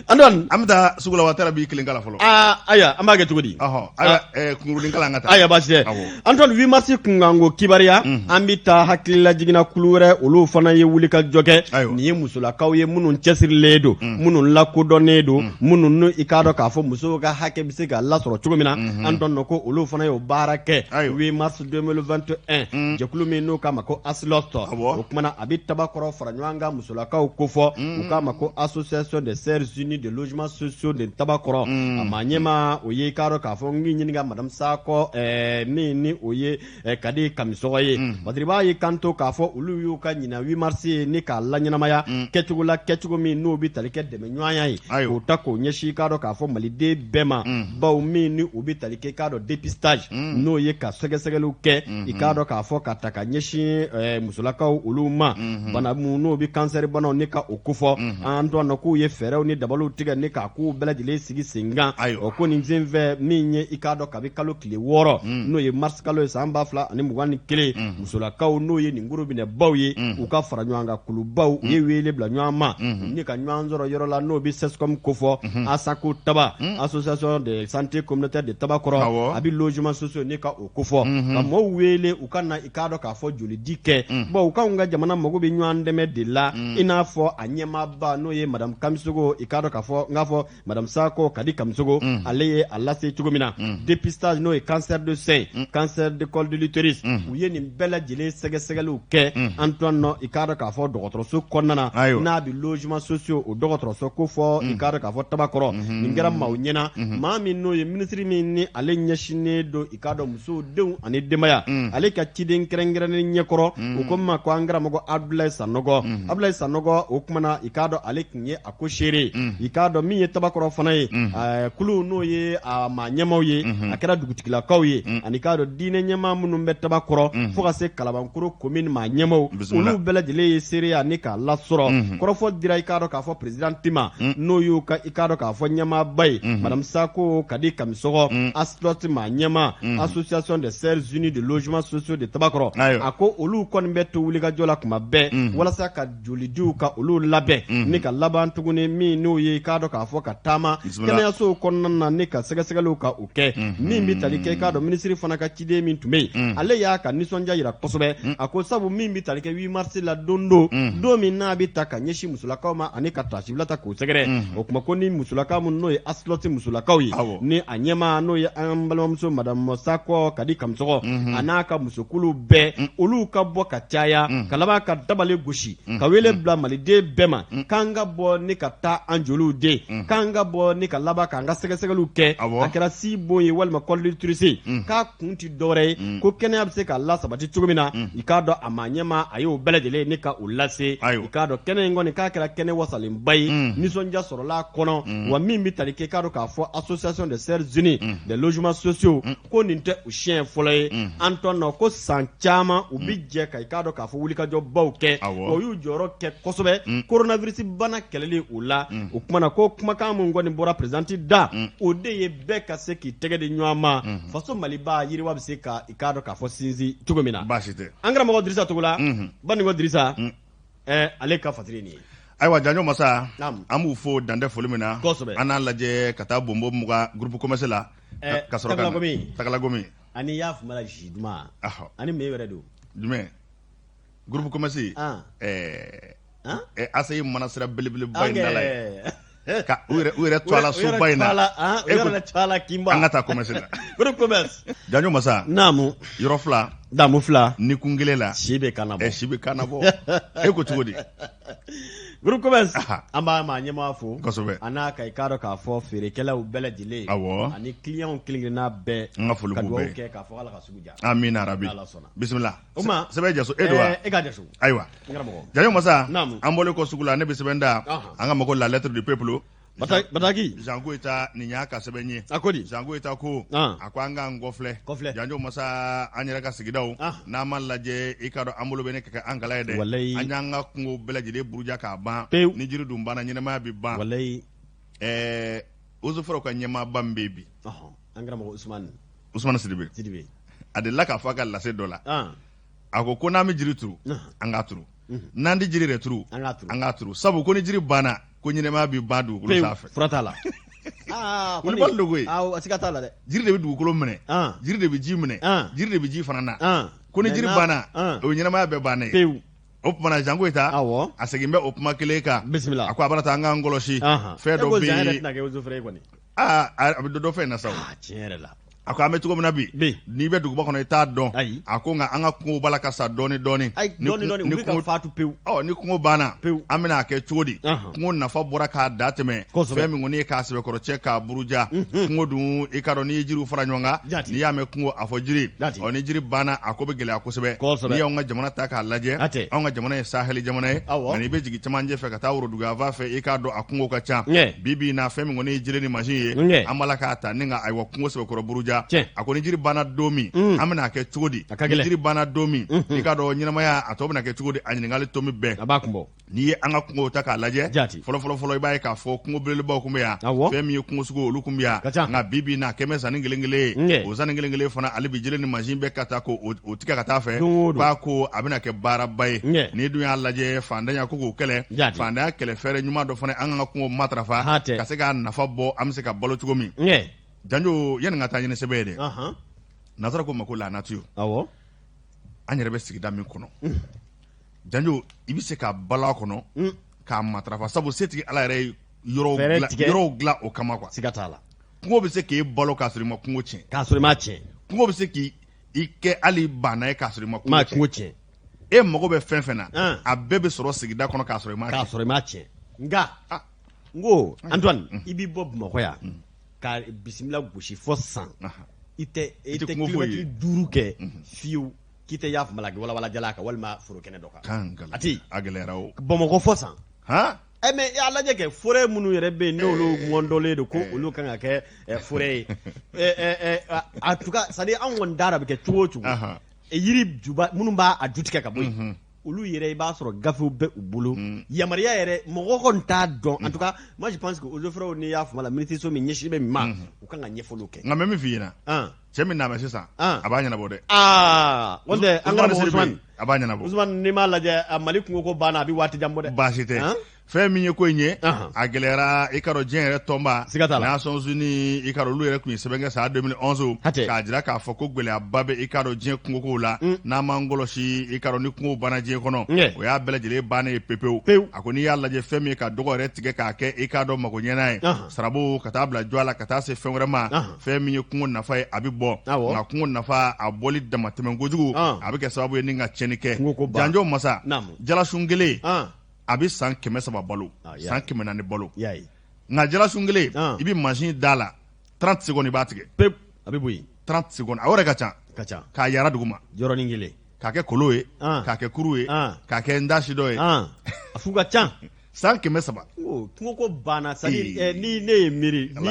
Antoine. An bɛ taa sugu la Watara b'i kelen kala fɔlɔ. Aa ayiwa an b'a kɛ cogo di. Ɔhɔn ayiwa kunkurunin kalan an ka taa. Ayiwa baasi tɛ. Awɔ. Antoine 8 mars kunkanko kibaruya. An bɛ taa hakililajiginna kulu wɛrɛ olu fana ye wulikajɔ kɛ. Ayiwa. Nin ye musolakaw ye minnu cɛsirilen don. Minnu lakodɔnnen don. Minnu n'u i k'a dɔn k'a fɔ musow ka hakɛ bɛ se ka lasɔrɔ cogo min na. Antoine ko olu fana y'o baara kɛ. Ayiwa. 8 mars 2021 jɛkulu min n'u k'a ma ko ASLOST. Awɔ. O kumana a bɛ Tabakɔrɔ fara ɲɔgɔn kan musolakaw kofɔ. U k'a ma ko association des sœurs unies de logements sociaux de Tabakɔrɔ. A maa ɲɛmaa o ye i k'a dɔn k'a fɔ n k'i ɲininka madame Sakɔ min ni o ye Kadi Kamisɔgɔ ye. Badiriba y'i kanto k'a fɔ olu y'u ka ɲinan 8 mars ye ni k'a laɲɛnamaya kɛcogo la kɛcogo min n'o bɛ tali kɛ dɛmɛɲɔgɔnya ye. Ayiwa. K'o ta k'o ɲɛsin i k'a dɔn k'a fɔ maliden bɛɛ ma. Bawo min ni o bɛ tali kɛ i k'a dɔn dépistage. N'o ye ka sɛgɛsɛgɛliw kɛ i k'a dɔn k'a fɔ ka ta ka ɲɛsin musolakaw olu ma. Bana min n'o bɛ kansɛri banaw ni ka o kofɔ. Antoine k'u ye fɛɛrɛw ni dabaliw tigɛ ni k'a kow bɛɛ lajɛlen sigi sen kan. Ayiwa. O ko nin senfɛ min ye i k'a dɔn kabi kalo tile 6 n'o ye mars kalo ye san 2021 musolakaw n'o ye nin gorobinɛbaw ye u ka fara ɲɔgɔn kan kulubaw u ye wele bila ɲɔgɔn ma ni ka ɲɔgɔn sɔrɔ yɔrɔ la n'o bɛ CSCOM kofɔ ASACO Taba association de santé communautaire de Tabakɔrɔ a bɛ logements sociaux ni ka o kofɔ ka mɔɔw wele u ka na i k'a dɔn k'a fɔ jolidi kɛ bon u k'anw ka jamana mago bɛ ɲɔgɔn dɛmɛ de la i n'a fɔ a ɲɛmaaba n'o ye madame Kamisogo i k'a dɔn k'a fɔ n k'a fɔ Madame Sako Kadi Kamisogo ale ye a lase cogo min na dépistage n'o ye cancer de sein cancer de col de l'utérus u ye nin bɛɛ lajɛlen sɛgɛsɛgɛliw kɛ Antoine nɔ i k'a dɔn k'a fɔ dɔgɔtɔrɔso kɔnɔna na n'a bɛ logements sociaux o dɔgɔtɔrɔso ko fɔ i k'a dɔn k'a fɔ Tabakɔrɔ nin kɛra maaw ɲɛna maa min n'o ye minisiri min ni ale ɲɛsinnen don i k'a dɔn musow denw ani denbaya ale ka ciden kɛrɛnkɛrɛnnen ɲɛkɔrɔ u ko min ma ko an karamɔgɔ Abdoulaye Sanogo Abdoulaye Sanogo o kuma na i k'a dɔn ale tun ye a ko seere i k'a dɔn min ye Tabakɔrɔ fana ye kulu n'o ye a maa ɲɛmaaw ye a kɛra dugutigilakaw ye ani k'a dɔn diinɛ ɲɛmaa minnu bɛ Tabakɔrɔ fo ka se Kalabankɔrɔ commune maa ɲɛmaaw olu bɛɛ lajɛlen ye seereya ni k'a lasɔrɔ kɔrɔfɔ dira i k'a dɔn k'a fɔ présidente ma n'o y'u ka i k'a dɔn k'a fɔ ɲɛmaaba ye madame Sako Kadi Kamisɔgɔ ASLOST maa ɲɛmaa association des sœurs unies de logements sociaux de Tabakɔrɔ a ko olu kɔni bɛ to wulikajɔ la kuma bɛɛ walasa ka jolidiw ka olu labɛn ni ka laban tuguni min n'o ye i k'a dɔn k'a fɔ ka taama kɛnɛyasow kɔnɔna na ni ka sɛgɛsɛgɛliw ka o kɛ min bɛ tali kɛ i k'a dɔn minisiri fana ka ciden min tun bɛ yen ale y'a ka nisɔndiya jira kosɛbɛ a ko sabu min bɛ tali kɛ 8 mars la don don don min n'a bɛ ta ka ɲɛsin musolakaw ma ani ka taasibila ta k'o sɛgɛrɛ o kuma ko ni musolakaw minnu n'o ye ASLOST musolakaw ye ni a ɲɛmaa n'o ye an balimamuso madame Sakɔ Kadi Kamisɔgɔ a n'a ka musokulu bɛɛ olu ka bɔ ka caya ka laban ka dabali gosi ka wele bila maliden bɛɛ ma k'an ka bɔ ni ka taa an joliw di k'an ka bɔ ni ka laban k'an ka sɛgɛsɛgɛliw kɛ a kɛra sin bon ye walima col de l'utérus k'a kun tɛ dɔwɛrɛ ye ko kɛnɛya bɛ se ka lasabati cogo min na i k'a dɔn a maa ɲɛmaa a y'o bɛɛ lajɛlen ni ka o lase i k'a dɔn kɛnɛ in kɔni k'a kɛra kɛnɛ wasalenba ye nisɔndiya sɔrɔla a kɔnɔ wa min bɛ tali kɛ i k'a dɔn k'a fɔ association des sœurs unies des logements sociaux ko nin tɛ u siɲɛ fɔlɔ ye Antoine nɔ ko san caman u bɛ jɛ ka i k'a dɔn k'a fɔ wulikajɔbaw kɛ o y'u jɔyɔrɔ kɛ kosɛbɛ coronavirus bana kɛlɛli o la o kuma na ko kumakan min kɔni bɔra présidente da o de ye bɛɛ ka se k'i tɛgɛ di ɲɔgɔn ma faso maliba yiriwa bɛ se ka i k'a dɔn k'a fɔ sinsin cogo min na baasi tɛ an karamɔgɔ Dirisa Togola Banikɔ Dirisa ale ka fatiri nin ye ayiwa janjo masa an b'u fo dan tɛ foli min na an n'a lajɛ ka taa bonbo mugan groupe commerce la ka sɔrɔ ka Tagalagomi ani y'a fuma la jus duman ani min wɛrɛ don jumɛn groupe commerce ACI mana sira belebeleba in da la yen ka u yɛrɛ to a la soba in na u yɛrɛ to a la kinba an ka taa commerce la groupe commerce janjo masa naamu yɔrɔ fila Damu fila ni kun kelen la si bɛ kana bɔ si bɛ kana bɔ e ko cogo di groupe commerce an b'a maa ɲɛmaa fo kosɛbɛ a n'a ka i k'a dɔn k'a fɔ feerekɛlaw bɛɛ lajɛlen awɔ ani clients kelen-kelenna bɛɛ an ka foli ka b'u dugawu bɛɛ kɛ k'a fɔ Ala ka sugu diya amina rabi N'Ala sɔnna. bisimila O tuma sɛbɛn jaso e don wa e ka jaso ayiwa n karamɔgɔ janjo masa Naamu. an bɔlen kɔ sugu la ne bɛ sɛbɛn da an ka mako la lettre du peuple Bataki Jean Goyita nin y'a ka sɛbɛn ye a ko di Jean Goyita ko a ko an k'an kɔfilɛ kɔfilɛ janjo masa an yɛrɛ ka sigidaw n'an ma lajɛ i k'a dɔn an bolo bɛ ne ka kɛ an kala ye dɛ walayi an y'an ka kungo bɛɛ lajɛlen buruja k'a ban pewu ni jiri dun banna ɲɛnamaya bɛ ban walayi ɛɛ eaux et forêts ka ɲɛmaaba min bɛ yen bi an karamɔgɔ Usumani Usumani Sidibe Sidibe a delila k'a fɔ a ka lase dɔ la a ko ko n'an bɛ jiri turu an k'a turu n'an tɛ jiri yɛrɛ turu an k'a turu sabu ko ni jiri banna ko ɲɛnamaya bɛ ban dugukolo sanfɛ fura t'a la wulibali don koyi siga t'a la dɛ jiri de bɛ dugukolo minɛ jiri de bɛ ji minɛ jiri de bɛ ji fana na ko ni jiri banna o ye ɲɛnamaya bɛɛ bannen ye pewu o tuma na Jean Goyita awɔ a segin bɛ o kuma kelen kan bisimila a ko a b'a ta an k'an kɔlɔsi fɛn dɔ bɛ yen tɛna kɛ eaux et forêts kɔni aa a bɛ dɔ fɛn in na sa o tiɲɛ yɛrɛ la a ko an bɛ cogo min na bi n'i bɛ duguba kɔnɔ i t'a dɔn a ko nka an ka kungo b'a la ka sa dɔɔni dɔɔni ni kungo faatu pewu ɔ ni kungo banna pewu an bɛna a kɛ cogo di kungo nafa bɔra k'a da tɛmɛ fɛn min kɔni ye k'a sɛbɛkɔrɔ cɛ k'a buruja kungo dun i k'a dɔn n'i ye jiriw fara ɲɔgɔn kan n'i y'a mɛn kungo a fɔ jiri ɔ ni jiri banna a ko bɛ gɛlɛya kosɛbɛ n'i y'anw ka jamana ta k'a lajɛ anw ka jamana ye saheli jamana ye nka n'i bɛ jigin cɛmancɛ fɛ ka taa woroduguyanfan fɛ i k'a dɔn a kungo ka ca bi bi in na fɛn min kɔni ye jele ni mansin ye an b'a la k'a ta ni ka ayiwa kungo sɛbɛkɔrɔ buruja a ko ni jiri banna don min mm. an bɛna kɛ cogo di ni jiri banna don min mm-hmm. i k'a dɔn ɲɛnamaya a tɔ bɛna kɛ cogo di a ɲininkali tomi bɛɛ a b'a kun bɔ n'i ye an ka kungow ta k'a lajɛ fɔlɔ fɔlɔ fɔlɔ i b'a ye k'a fɔ kungo belebelebaw tun bɛ yan fɛn min ye kungo sugu olu tun bɛ yan nka bi bi in na a kɛmɛ sanni kelen kelen ye o sanni kelen kelen fana hali bi jele ni mansin bɛ ka taa k'o tigɛ ka taa fɛ k'a ko a bɛna kɛ baaraba ye n'i dun y'a lajɛ fantanya ko k'o kɛlɛ fantanya kɛlɛ fɛɛrɛ ɲuman dɔ fana an ka kungo matarafa ka se k'a nafa bɔ an bɛ se ka balo cogo min janjo yanni ka taa ɲini sɛbɛn ye dɛ nansara ko ma ko la nature an yɛrɛ bɛ sigida min kɔnɔ janjo i bɛ se ka balo a kɔnɔ k'a matarafa sabu setigi ala yɛrɛ ye yɔrɔw dilan o kama quoi siga t'a la kungo bɛ se k'e balo k'a sɔrɔ i ma kungo tiɲɛ k'a sɔrɔ i m'a tiɲɛ kungo bɛ se k'i kɛ hali baana ye k'a sɔrɔ i ma kungo tiɲɛ e mago bɛ fɛn fɛn na a bɛɛ bɛ sɔrɔ sigida kɔnɔ k'a sɔrɔ i m'a k'a sɔrɔ i m'a tiɲɛ nka n ko Antoine i b'i bɔ Bamakɔ yan ka bisimila gosi fɔ san i tɛ i tɛ kilomɛtiri 5 kɛ fiyewu k'i tɛ y'a faamu walawala jalan kan walima foro kɛnɛ dɔ kan a tɛ a gɛlɛyara o Bamakɔ fɔ san han ɛ mais a lajɛ kɛ forêt minnu yɛrɛ bɛ yen n'olu mɔndɔlen don ko olu kan ka kɛ forêt ye en tout cas c'est à dire anw kɔni da a bɛ kɛ cogo o cogo yiri juba minnu b'a ju tigɛ ka bɔ yen olu yɛrɛ i b'a sɔrɔ gafew bɛ u bolo yamaruya yɛrɛ mɔgɔ kɔni t'a dɔn en tout cas moi je pense que eaux et forêts n'i y'a faamu la minisiriso min ɲɛsinnen bɛ nin ma u kan ka ɲɛfɔliw kɛ nka n bɛ min f'i ɲɛna cɛ min nana sisan a b'a ɲɛnabɔ dɛ aa o tɛ an ka Usumani a b'a ɲɛnabɔ Usumani n'i m'a lajɛ Mali kungo ko banna a bɛ waati jan bɔ dɛ baasi tɛ fɛn min ye ko in ye a gɛlɛyara i k'a dɔn diɲɛ yɛrɛ tɔnba siga t'a la Nations Unies i k'a dɔn olu yɛrɛ tun ye sɛbɛn kɛ san 2011 k'a jira k'a fɔ ko gɛlɛyaba bɛ i k'a dɔn diɲɛ kungokow la mm. n'an m'an kɔlɔsi i k'a dɔn ni kungo banna diɲɛ kɔnɔ o y'a bɛɛ lajɛlen bannen ye pepewu pewu a ko n'i y'a lajɛ fɛn min ye ka dɔgɔ yɛrɛ tigɛ k'a kɛ i k'a dɔn magoɲɛna ye sarabo ka taa bila jɔ la ka taa se fɛn wɛrɛ ma fɛn min ye kungo nafa ye a bɛ bɔ nka kungo nafa a bɔli damatɛmɛ kojugu a bɛ kɛ sababu ye ni ka tiɲɛni kɛ janjo masa jalasun kelen a bɛ san 300 balo san 400 balo nka jalasun kelen i bɛ mansin da la 30 secondes i b'a tigɛ pewu a bɛ bɔ yen 30 secondes a yɛrɛ ka ca k'a yara duguma yɔrɔnin kelen k'a kɛ kolo ye k'a kɛ kuru ye k'a kɛ n da si dɔ ye a fu ka ca san 300 kungo ko banna c'est à dire eh, ni ne ye miiri ni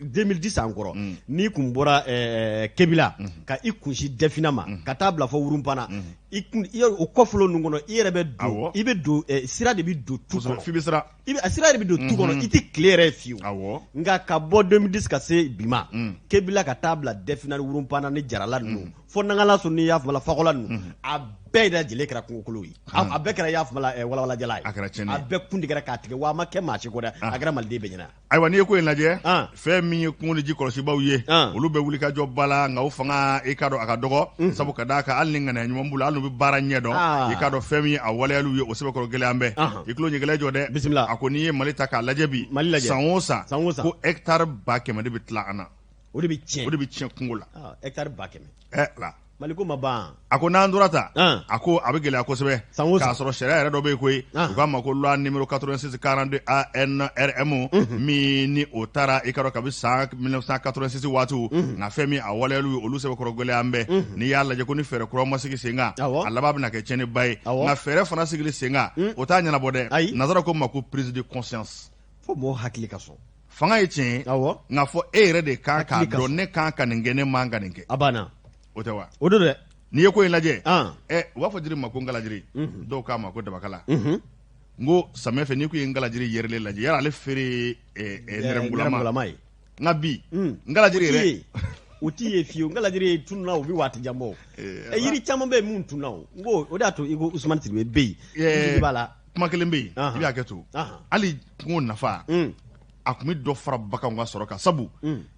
2010 san kɔrɔ mm. n'i kun bɔra eh, Kebila mm. ka i kunsi Dɛfina ma mm. ka taa bila fɔ Wurunpana i kun o kɔfolo ninnu kɔnɔ i yɛrɛ bɛ don i bɛ don eh, sira de bɛ don tu kɔnɔ f'i bɛ siran i bɛ sira de bɛ don tu kɔnɔ mm-hmm. i tɛ tile yɛrɛ ye fiyewu nka ka bɔ 2010 ka se bi ma Kebila ka taa bila Dɛfina ni Wurunpana ni Jarala ninnu fo Nangalaso n'i y'a faamu la Fakɔla ninnu mhm. a bɛɛ lajɛlen kɛra kungokolo ye a bɛɛ kɛra i y'a faamu la walawalajala ye a kɛra tiɲɛni a bɛɛ kun tigɛra k'a tigɛ wa a ma kɛ maa si kɔ dɛ a kɛra maliden bɛɛ ɲɛna ayiwa n'i ye ko in lajɛ fɛn min ye kungo ni ji kɔlɔsibaw ye olu bɛ wuli ka jɔ ba la nka o fanga i k'a dɔn a ka dɔgɔ mhm. sabu ka d'a kan hali ni ŋaniya ɲuman b'u la hali n'u bɛ baara ɲɛ dɔn i k'a dɔn fɛn min ye a waleyaliw ye o sɛbɛkɔrɔ gɛlɛya bɛ i tulo ɲɛgɛlɛ jɔ dɛ bisimila a ko n'i ye mali ta k'a lajɛ bi san o san ko hectare 100 000 de bɛ tila an na o de bɛ tiɲɛ o de bɛ tiɲɛ kungo la ah, hectare 100 000 ɛ la Maliko ma ban. A ko n'an tora tan, a ko a bɛ gɛlɛya kosɛbɛ, k'a sɔrɔ sariya yɛrɛ dɔ bɛ yen koyi, u k'a ma ko loi numéro 86 42 ANRM, min ni o taara i ka dɔn kabi san 1986 waatiw, nka fɛn min a waleyaliw ye olu sɛbɛkɔrɔ gɛlɛya an bɛɛ. N'i y'a lajɛ ko ni fɛɛrɛ kura ma sigi sen kan, a laban bɛna kɛ tiɲɛniba ye. Nka fɛɛrɛ fana sigili sen kan, o t'a ɲɛnabɔ dɛ. Nansara ko ma ko prise de conscience. Fo mɔgɔw hakili ka sɔn. Fanga ye tiɲɛ ye, nka fɔ e yɛrɛ de kan k'a dɔn ne kan ka nin kɛ, ne man ka nin kɛ. A banna. O tɛ wa? O don dɛ. N'i ye ko in lajɛ, ɛ u b'a fɔ jiri ma ko nkalajiri, dɔw k'a ma ko dabakala. N ko samiyɛ fɛ n'i ko ye nkalajiri yɛrɛlen lajɛ, yala ale feere nɛrɛmugulama ye. Nka bi nkalajiri yɛrɛ o t'i ye fiyewu. Nkalajiri tununna, o bɛ waati jan bɔ. Yiri caman bɛ yen min tununna o. N ko o de y'a to i ko Usumani Sidibe bɛ yen, b'a la. Kuma kelen bɛ yen, i bɛ hakɛ to, hali kungo nafa a tun bɛ dɔ fara baganw ka sɔrɔ kan, sabu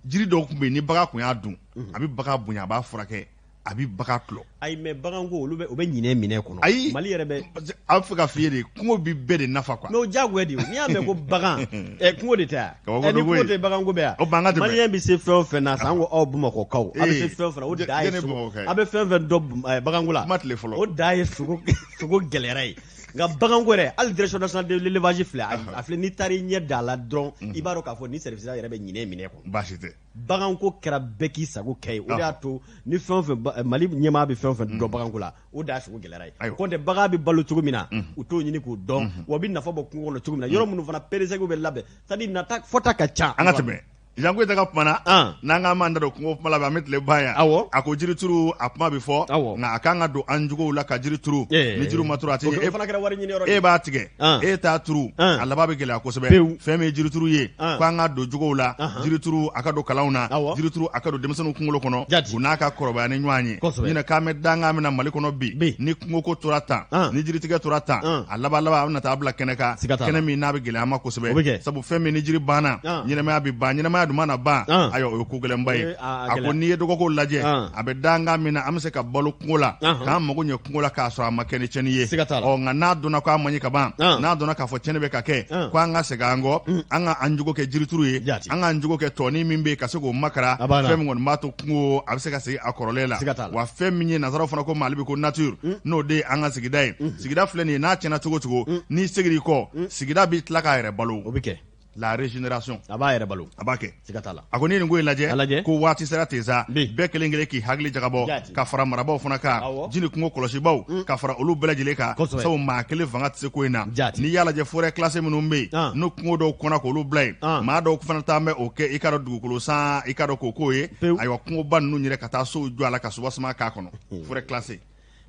jiri dɔw tun bɛ yen, ni bagan tun y'a dun, a bɛ bagan bonya, a b'a furakɛ, a bɛ bagan tulɔ. Ayi, mais baganko olu bɛ u bɛ ɲinɛ minɛ kɔnɔ. Ayi, Mali yɛrɛ bɛ. A bɛ fɛ ka f'i ye de, kungo bɛ bɛɛ de nafa quoi. Mais o diyagoya de ye, n'i y'a mɛn ko bagan, ɛ kungo de tɛ yan. Ɛ ni kungo tɛ, baganko bɛ yan. O ban ka tɛmɛ. Maliyɛn bɛ se fɛn o fɛn na, sanko aw Bamakɔkaw, a bɛ se fɛn o fɛn na, o dan ye sogo. A bɛ fɛn fɛn dɔn baganko la. Kuma tile fɔlɔ. O dan ye sogo sogo gɛlɛyara ye. Nka baganko yɛrɛ, hali direction nationale de l'élevage filɛ, a filɛ, n'i taara i ɲɛ da la dɔrɔn, i b'a dɔn k'a fɔ ni service yɛrɛ bɛ ɲinɛ minɛ kɔnɔ. Baasi tɛ. Baganko kɛra bɛɛ k'i sago kɛ ye. O de y'a to ni fɛn o fɛn Mali ɲɛmaa bɛ fɛn o fɛn dɔn baganko la, o da sogo gɛlɛyara ye. Kɔntɛ bagan bɛ balo cogo min na, u t'o ɲini k'o dɔn, wa u bɛ nafa bɔ kungo kɔnɔ cogo min na, yɔrɔ minnu fana PDSEC bɛ labɛn, c'est à dire nata fɔta ka ca. An ka tɛmɛ. Jean Goyita ka kuma na, n'an k'an b'an da don kungo kuma la bi, an bɛ tile ban yan. A ko jirituru a kuma bɛ fɔ, nka a kan ka don an jogow la ka jiri turu. Ni jiri ma turu a tɛ ɲɛ. O fana kɛra wari ɲini yɔrɔ ye. E b'a tigɛ, e t'a turu, a laban bɛ gɛlɛya kosɛbɛ. Fɛn min ye jirituru ye, k'an ka don jogow la, jirituru a ka don kalanw na, jirituru a ka don denmisɛnninw kunkolo kɔnɔ, u n'a ka kɔrɔbaya ni ɲɔgɔn ye. Ɲinɛ k'an bɛ dankan min na Mali kɔnɔ bi, ni kungoko tora tan, ni jiritigɛ tora tan, a laban laban a bɛna taa bila kɛnɛ kan, kɛnɛ min n'a bɛ gɛlɛya an ma kosɛbɛ. Sabu fɛn min ni jiri banna, ɲɛnamaya bɛ ban, ɲɛnamaya dun mana ban, ayiwa o ye ko gɛlɛnba ye. A ko n'i ye dɔgɔko lajɛ, a bɛ dankan min na, an bɛ se ka balo kungo la, k'an mago ɲɛ kungo la k'a sɔrɔ a ma kɛ ni tiɲɛni ye. Ɔ nka n'a dɔnna k'a man ɲi ka ban, n'a dɔnna k'a fɔ tiɲɛni bɛ ka kɛ, ko an ka segin an kɔ, an ka an jogo kɛ jirituru ye, an k'an jogo kɛ tɔnin min bɛ yen ka se k'o makara, fɛn min kɔni b'a to kungo a bɛ se ka segin a kɔrɔlen la. Wa fɛn min ye nansaraw fana ko ma ale bɛ ko nature, n'o de ye an ka sigida ye. Sigida filɛ nin ye, n'a tiɲɛna cogo cogo, n'i seginna i kɔ, sigida bɛ tila k'a yɛrɛ balo. O bɛ kɛ. La régénération. A b'a yɛrɛ balo. A b'a kɛ. Siga t'a la. A ko n'i ye nin ko in lajɛ. A lajɛ. Ko waati sera ten sa. Bɛɛ kelen kelen k'i hakili jagabɔ. Ka fara marabaaw fana kan. Ji ni kungo kɔlɔsibaw. Ka fara olu bɛɛ lajɛlen kan. Kosɛbɛ. Sabu maa kelen fanga tɛ se ko in na. Jaati. N'i y'a lajɛ forêt classée minnu bɛ yen. N'o kungo dɔw kɔnna k'olu bila yen. Maa dɔw fana taa bɛ o kɛ i ka dɔn dugukolo san i ka dɔn k'o k'o ye. Pewu. Ayiwa kungoba ninnu yɛrɛ ka taa sow jɔ a la ka soubassement k'a kɔnɔ. Forêt classée.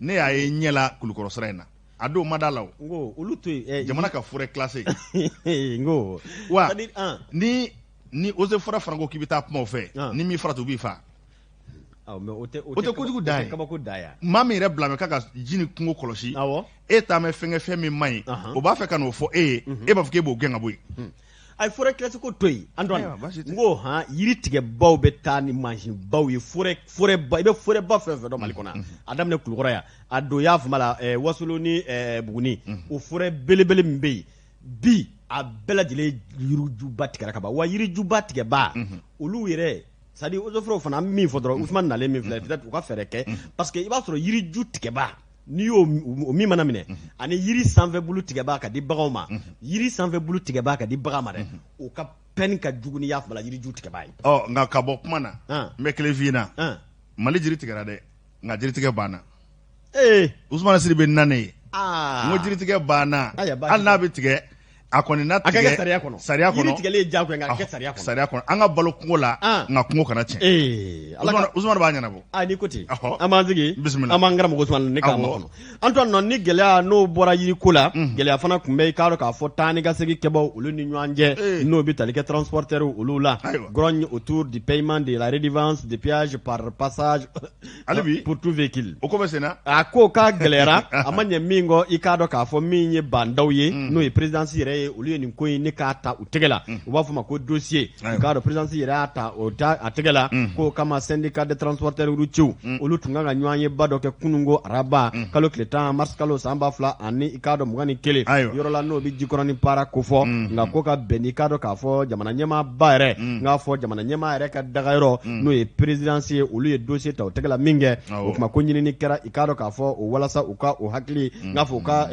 Ne y'a ye ɲɛ la Kulukɔrɔ sira in na. A don ma da la o. N ko olu to yen. Jamana ka forêt classée. N ko. Wa ni eaux et forêts fana ko k'i bɛ taa kuma o fɛ. Ni m'i farati u b'i faa. Mais o tɛ o tɛ kojugu dan ye. Kabako dan ye. Maa min yɛrɛ bila mɛ k'a ka ji ni kungo kɔlɔsi. E taa mɛ fɛn kɛ fɛn min man ɲi. O b'a fɛ ka n'o fɔ e ye. E b'a fɔ k'e b'o gɛn ka bɔ yen. A ye forêt classée ko to yen Antoine. N ko han yiri tigɛbaw bɛ taa ni mansinbaw ye forêt ba i bɛ forêt ba fɛn fɛn dɔn Mali kɔnɔ a daminɛ Kulukɔrɔ yan a don y'a fama la Wasolo ni Buguni o forêt belebele min bɛ yen bi a bɛɛ lajɛlen yirijuba tigɛra ka ban wa yirijuba tigɛba olu yɛrɛ c'est à dire eaux et forêts fana an bɛ min fɔ dɔrɔn Usumani nalen min filɛ peut-être u ka fɛɛrɛ kɛ parce que i b'a sɔrɔ yiriju tigɛba n'i y'o o min mana minɛ ani yiri sanfɛ bulu tigɛbaa ka di baganw ma yiri sanfɛ bulu tigɛbaa ka di bagan ma dɛ o ka peine ka jugu ni y'a fama la yiriju tigɛbaa ye. Ɔ nka ka bɔ kuma na n bɛ kelen f'i ɲɛna Mali jiri tigɛra dɛ nka jiritigɛ banna. Ee Usumani Sidibe na ne ye n ko jiritigɛ banna hali n'a bɛ tigɛ a kɔni na tigɛ a ka kɛ sariya kɔnɔ sariya kɔnɔ yiri tigɛli ye diyagoya nka a ka kɛ sariya kɔnɔ sariya kɔnɔ an ka balo kungo la nka kungo kana tiɲɛ ee ala ka Usumani b'a ɲɛnabɔ aa n'i ko ten an b'an sigi bisimila an b'an karamɔgɔ Usumani ne k'a makɔnɔ Antoine nɔ ni gɛlɛya n'o bɔra yiriko la gɛlɛya fana tun bɛ i k'a dɔn k'a fɔ taa ni ka segin kɛbaw olu ni ɲɔgɔn cɛ n'o bɛ tali kɛ transporteurs olu la grogne autour du paiement de la redevance de péage par passage hali bi pour tout véhicule o ko bɛ sen na a ko k'a gɛlɛyara a ma ɲɛ min kɔ i k'a dɔn k'a fɔ min ye Bah N'Daw ye n'o ye présidence yɛrɛ ye, olu ye nin ko in ne k'a ta u tɛgɛ la, u b'a fɔ ma ko dossier. I k'a dɔn présidence yɛrɛ y'a ta o ta a tɛgɛ la, k'o kama syndicat des transporteurs routiers, olu tun kan ka ɲɔgɔnyeba dɔ kɛ kununko araba, kalo tile 10, mars kalo, san 2021, yɔrɔ la n'o bɛ Jikɔrɔni Para kofɔ. Nka ko ka bɛn n'i k'a dɔn k'a fɔ jamana ɲɛmaaba yɛrɛ, n k'a fɔ jamana ɲɛmaa yɛrɛ ka dagayɔrɔ, n'o ye présidence ye, olu ye dossier ta u tɛgɛ la min kɛ, o tuma ko ɲinini kɛra, i k'a dɔn k'a fɔ o walasa u ka o hakili, n k'a fɔ u ka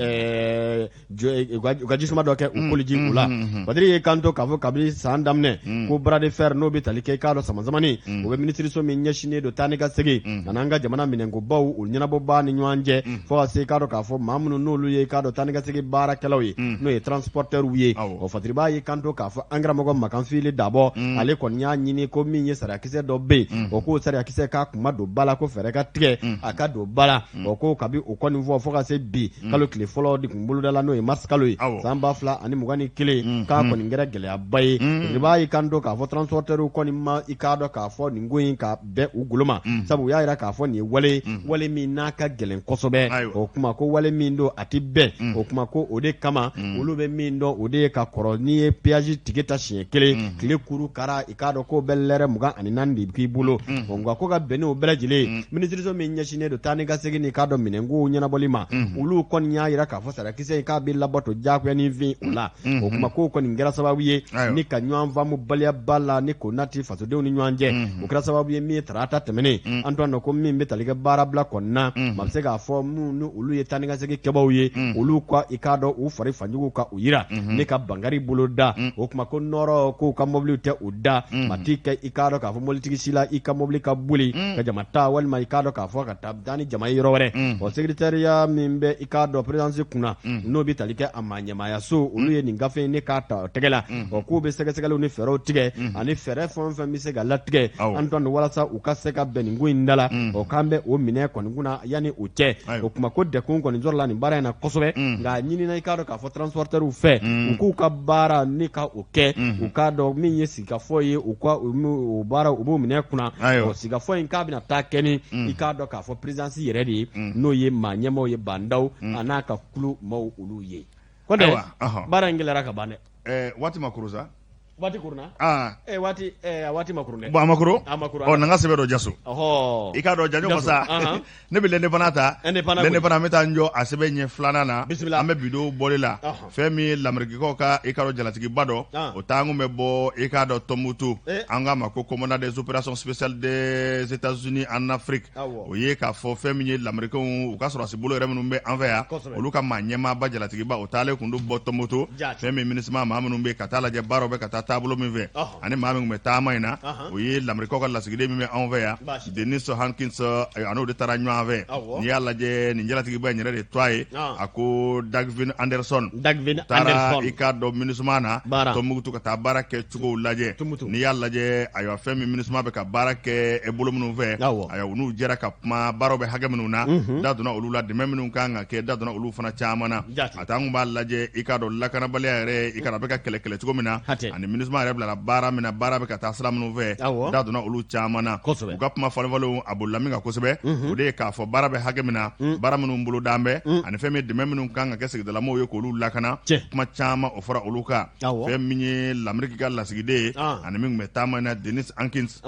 u ka jisuma dɔ kɛ u koliji u la. Badiri ye kanto k'a fɔ kabini san daminɛ ko bras de fer n'o bɛ tali kɛ, i k'a dɔn samasamani o bɛ minisiriso min ɲɛsinnen don taa ni ka segin ani an ka jamana minɛnkobaw o ɲɛnabɔbaa ni ɲɔgɔn cɛ, fo ka se i k'a dɔn k'a fɔ maa minnu n'olu ye i k'a dɔn taa ni ka segin baarakɛlaw ye, n'o ye transporteurs ye. O Fatiriba y'i kanto k'a fɔ an karamɔgɔ Makan Fili Dabɔ, ale kɔni y'a ɲini ko min ye sariyakisɛ dɔ bɛ yen, o k'o sariyakisɛ k'a kuma don ba la, ko fɛɛrɛ ka tigɛ a ka don ba la. O ko kabi o kɔni fɔ fo ka se bi kalo tile fɔlɔ de kun boloda la, n'o ye mars kalo ye, san 2021, k'a kɔni kɛra gɛlɛyaba ye. Fatiriba y'i kanto k'a fɔ transporteurs kɔni ma i k'a dɔn k'a fɔ nin ko in ka bɛn u golo ma, sabu u y'a jira k'a fɔ nin ye wale wale min n'a ka gɛlɛn kosɛbɛ. O kuma ko wale min don, a tɛ bɛn. O kuma ko o de kama olu bɛ min dɔn, o de ye ka kɔrɔ n'i ye péage tike ta siɲɛ kelen, tile kuru kara, i k'a dɔn k'o bɛ lɛrɛ 24 de k'i bolo. Nka ko ka bɛn n'o bɛɛ lajɛlen, minisiriso min ɲɛsinnen don taa ni ka segin n'i k'a dɔn minɛnkow ɲɛnabɔli ma, olu kɔni y'a jira k'a fɔ sariyakisɛ in k'a bɛ labato diyagoya ni fin o la. O kuma k'o kɔni kɛra sababu ye ni ka ɲɔgɔn faamubaliya ba la ni k'o nati fasodenw ni ɲɔgɔn cɛ. O kɛra sababu ye min ye tarata tɛmɛnen, Antoine, ko min bɛ tali kɛ baarabila kɔnɔna, maa bɛ se k'a fɔ minnu ni olu ye taa ni ka segin kɛbaaw ye, olu ka i k'a dɔn u fari fanjugu ka u yira ni ka bankari bolo da. O kuma ko nɔrɔ k'u ka mɔbiliw tɛ u da, maa t'i kɛ i k'a dɔn k'a fɔ mɔbilitigi si la i ka mɔbili ka boli ka jama ta, walima i k'a dɔn k'a fɔ ka taa ni jama ye yɔrɔ wɛrɛ. O secrétariat min bɛ i k'a dɔn présidence kunna, n'o bɛ tali kɛ a maa ɲɛmaayaso, olu ye nin gafe in ne k'a ta tɛgɛ la. Ɔ k'u bɛ sɛgɛsɛgɛliw ni fɛɛrɛw tigɛ ani fɛɛrɛ fɛn o fɛn bɛ se ka latigɛ, Antoine, walasa u ka se ka bɛn nin ko in da la. O k'an bɛ o minɛ kɔni kunna yanni o cɛ. O kuma ko dɛkun kɔni sɔrɔla nin baara in na kosɛbɛ, nka a ɲinina i k'a dɔn k'a fɔ transporteurs fɛ, u k'u ka baara ni ka o kɛ, u k'a dɔn min ye sigikafɔ ye, u ka o baara u b'o minɛ kunna. O sigikafɔ in k'a bɛna taa kɛ ni i k'a dɔn k'a fɔ présidence yɛrɛ de ye, n'o ye maa ɲɛmaaw ye, Bah N'Daw a n'a ka kulu maaw olu ye. Kɔntɛ, baara in gɛlɛyara ka ban dɛ. Waati ma kuru sa. Waati kurunna. Aa waati a waati ma kurun dɛ. Bon, a ma kurun. A ma kurun. Ɔ, na n ka sɛbɛn dɔ jaso. Ɔhɔ. I k'a dɔn janjo masa. Ne bɛ l'Indépendant ta. Indépendant. L'Indépendant, n bɛ taa n jɔ a sɛbɛn ɲɛ filanan na. Bisimila. An bɛ bidon bɔli la. Fɛn min ye Lamerikikaw ka i k'a dɔn jalatigiba dɔ. O taa kun bɛ bɔ i k'a dɔn Tɔnbukutu. An k'a ma ko commandant des opérations spéciales des États-Unis en Afrique. O ye k'a fɔ fɛn min ye lamerikɛnw u ka sɔrɔdasi bolo yɛrɛ minnu bɛ an fɛ yan, olu ka maa ɲɛmaaba jalatigiba, o taalen kun don bɔ Tɔnbukutu. Fɛn min MINUSMA maa minnu bɛ ka taa lajɛ baaraw bɛ ka taa taabolo min fɛ, ani maa min tun bɛ taama in na, o ye lamerikɛw ka lasigiden min bɛ anw fɛ yan, Dennis Hankins, a n'o de taara ɲɔgɔn fɛ. N'i y'a lajɛ, nin jalatigiba in yɛrɛ de tɔgɔ ye a ko Dagvin Anderson. Taara i k'a dɔn MINUSMA na Tɔnbukutu ka taa baara kɛ cogow lajɛ. N'i y'a lajɛ, ayiwa, fɛn min MINUSMA bɛ ka baara kɛ bolo minnu fɛ, ayiwa, u n'u jɛra ka kuma baaraw bɛ hakɛ minnu na, da donna olu la, dɛmɛ minnu kan ka kɛ, da donna olu fana caman na. A taa kun b'a lajɛ i k'a dɔn lakanabaliya yɛrɛ, i k'a dɔn a bɛ ka kɛlɛ kɛlɛ cogo min na, ani MINUSMA yɛrɛ bilala baara min na, baara bɛ ka taa sira minnu fɛ, da donna olu caman na. U ka kuma falenfalenw a bolila min kan kosɛbɛ, o de ye k'a fɔ baara bɛ hakɛ min na, baara minnu bolodan bɛ, ani fɛn min dɛmɛ minnu kan ka kɛ sigidalamɔgɔw ye k'olu lakana. Kuma caman o fɔra olu kan. Fɛn min ye Lameriki ka lasigiden ye ani min tun bɛ taama in na, Dennis Hankins,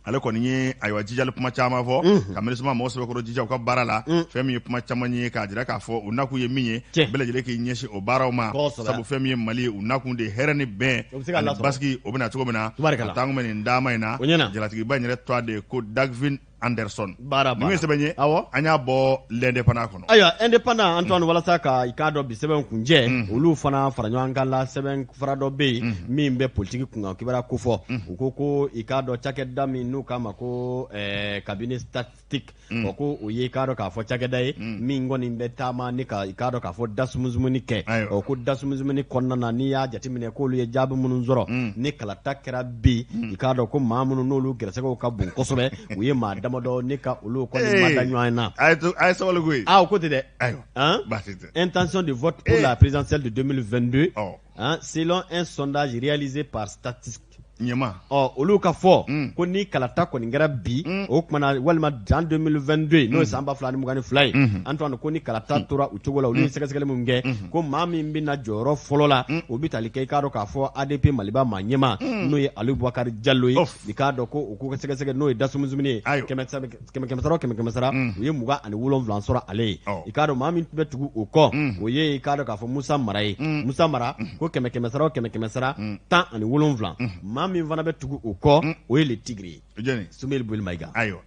ale kɔni ye ayiwa jijali kuma caman fɔ ka MINUSMA mɔgɔ sɛbɛkɔrɔ jija u ka baara la. Fɛn min ye kuma caman ye k'a jira k'a fɔ u nakun ye min ye, bɛɛ lajɛlen k'i ɲɛsin o baaraw ma, sabu fɛn min ye Mali ye, u nakun de ye hɛrɛ ni bɛn ani basigi, o bɛna cogo min na. A taa kun bɛ nin taama in na. Jalatigiba in yɛrɛ tɔgɔ de ye ko Dagvin Anderson. Baara Nin ye sɛbɛn ye, an y'a bɔ L'Indépendant kɔnɔ. Ayiwa, Indépendant, Antoine, walasa ka i k'a dɔn bi sɛbɛn kuncɛ, olu fana fara ɲɔgɔn kan la sɛbɛn fara dɔ bɛ yen min bɛ politiki kunkan kibaruya kofɔ. U ko ko i k'a dɔn cakɛda min n'u k'a ma ko cabinet statistique, o ko o ye i k'a dɔn k'a fɔ cakɛda ye min kɔni bɛ taama ni ka i k'a dɔn k'a fɔ dasumusumuni kɛ. O ko dasumusumuni kɔnɔna na, n'i y'a jateminɛ k'olu ye jaabi minnu sɔrɔ ni kalata kɛra bi, i k'a dɔn ko maa minnu n'olu gɛrɛsɛgɛw ka bon kosɛbɛ, u ye maa damadɔ ni ka olu kɔni mada ɲɔgɔn na. A ye sabali koyi. Aa, o ko tɛ dɛ. Ayiwa, baasi tɛ. Intention de vote pour la présidentielle de 2022, hein, selon un sondage réalisé par Statistique. Ɲɛma ɔ olu ka fɔ ko ni kalata kɔni kɛra bi o tuma na walima san 2022 n'o ye san 2022 ye Antoine ko ni kalata tora u cogo la olu ye sɛgɛsɛgɛli min kɛ ko maa min bɛ na jɔyɔrɔ fɔlɔ la o bɛ tali kɛ i k'a dɔn k'a fɔ ADP Maliba maa ɲɛmaa n'o ye Aliyu Bubakari Jalo ye i k'a dɔn ko u k'u ka sɛgɛsɛgɛ n'o ye dasumsumuni ye kɛmɛ kɛmɛ sara o kɛmɛ kɛmɛ sara u ye 27 sɔrɔ ale ye i k'a dɔn maa min tun bɛ tugu o kɔ o ye i k'a dɔn k'a fɔ Musa Mara ye Musa Mara ko kɛmɛ kɛmɛ sara o kɛmɛ kɛmɛ sara 17 maa min fana bɛ tugu o kɔ o ye le tigre ye Sumeli Boli Mayiga ayiwa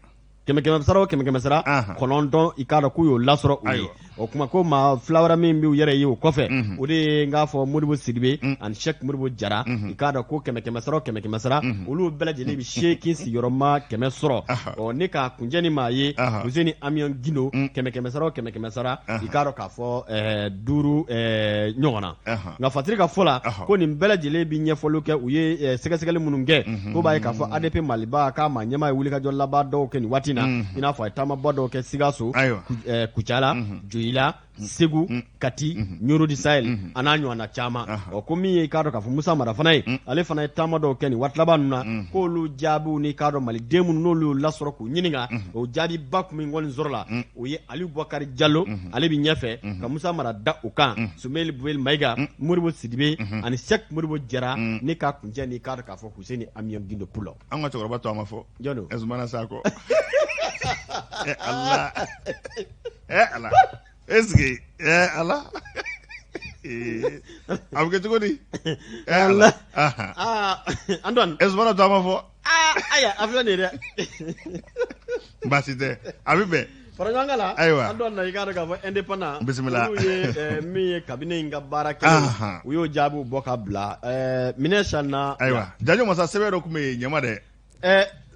kɛmɛ kɛmɛ sara o kɛmɛ kɛmɛ sara 9 i k'a dɔn k'u y'o lasɔrɔ u ye o kuma ko maa fila wɛrɛ min b'u yɛrɛ ye o kɔfɛ o de ye n k'a fɔ Modibo Sidibe ani Sɛki Modibo Jara i k'a dɔn ko kɛmɛ kɛmɛ sara o kɛmɛ kɛmɛ sara olu bɛɛ lajɛlen bɛ 8.100 sɔrɔ ɔ ne k'a kuncɛ ni maa ye Fuseni Amiɔn Gindo kɛmɛ kɛmɛ sara o kɛmɛ kɛmɛ sara i k'a dɔn k'a fɔ 5 ɲɔgɔn na nka Fatiri ka fɔ la ko nin bɛɛ lajɛlen bɛ ɲɛfɔli kɛ u ye sɛgɛsɛgɛli minnu kɛ ko b'a ye k'a fɔ ADP Maliba k'a maa ɲɛmaa ye wulikajɔ laban dɔw kɛ nin waati na i n'a fɔ a ye taamaba dɔw kɛ Sikaso Kucala Joyila Segu Kati Ɲɔrɔ du Sahel a n'a ɲɔgɔnna caman ɔ ko min ye i k'a dɔn k'a fɔ Musa Mara fana ye ale fana ye taama dɔw kɛ nin waati laban ninnu na k'olu jaabiw n'i k'a dɔn maliden minnu n'olu y'u lasɔrɔ k'u ɲininka o jaabiba kun min kɔni sɔrɔla o ye Aliyu Bubakari Jalo ale bɛ ɲɛfɛ ka Musa Mara da o kan Sumeli Bubeli Mayiga Modibo Sidibe ani Sɛki Modibo Jara ne k'a kuncɛ n'i k'a dɔn k'a fɔ Fuseni Amiɔn Gindo Pulɔ an ka cɛkɔrɔba tɔgɔ ma fɔ jɔn don Zumana Sakɔ Ala Ala est-ce que Ala a bɛ kɛ cogo di Ala Antoine Zumana tɔgɔ ma fɔ ayiwa a filɛ nin ye dɛ baasi tɛ a bɛ bɛn fara ɲɔgɔn kan la ayiwa Antoine na i k'a dɔn k'a fɔ indépendant bisimila olu ye min ye cabinet in ka baara kɛ u y'o jaabiw bɔ ka bila minɛ sanna ayiwa Jajo masa sɛbɛn dɔ tun bɛ yen ɲɛma dɛ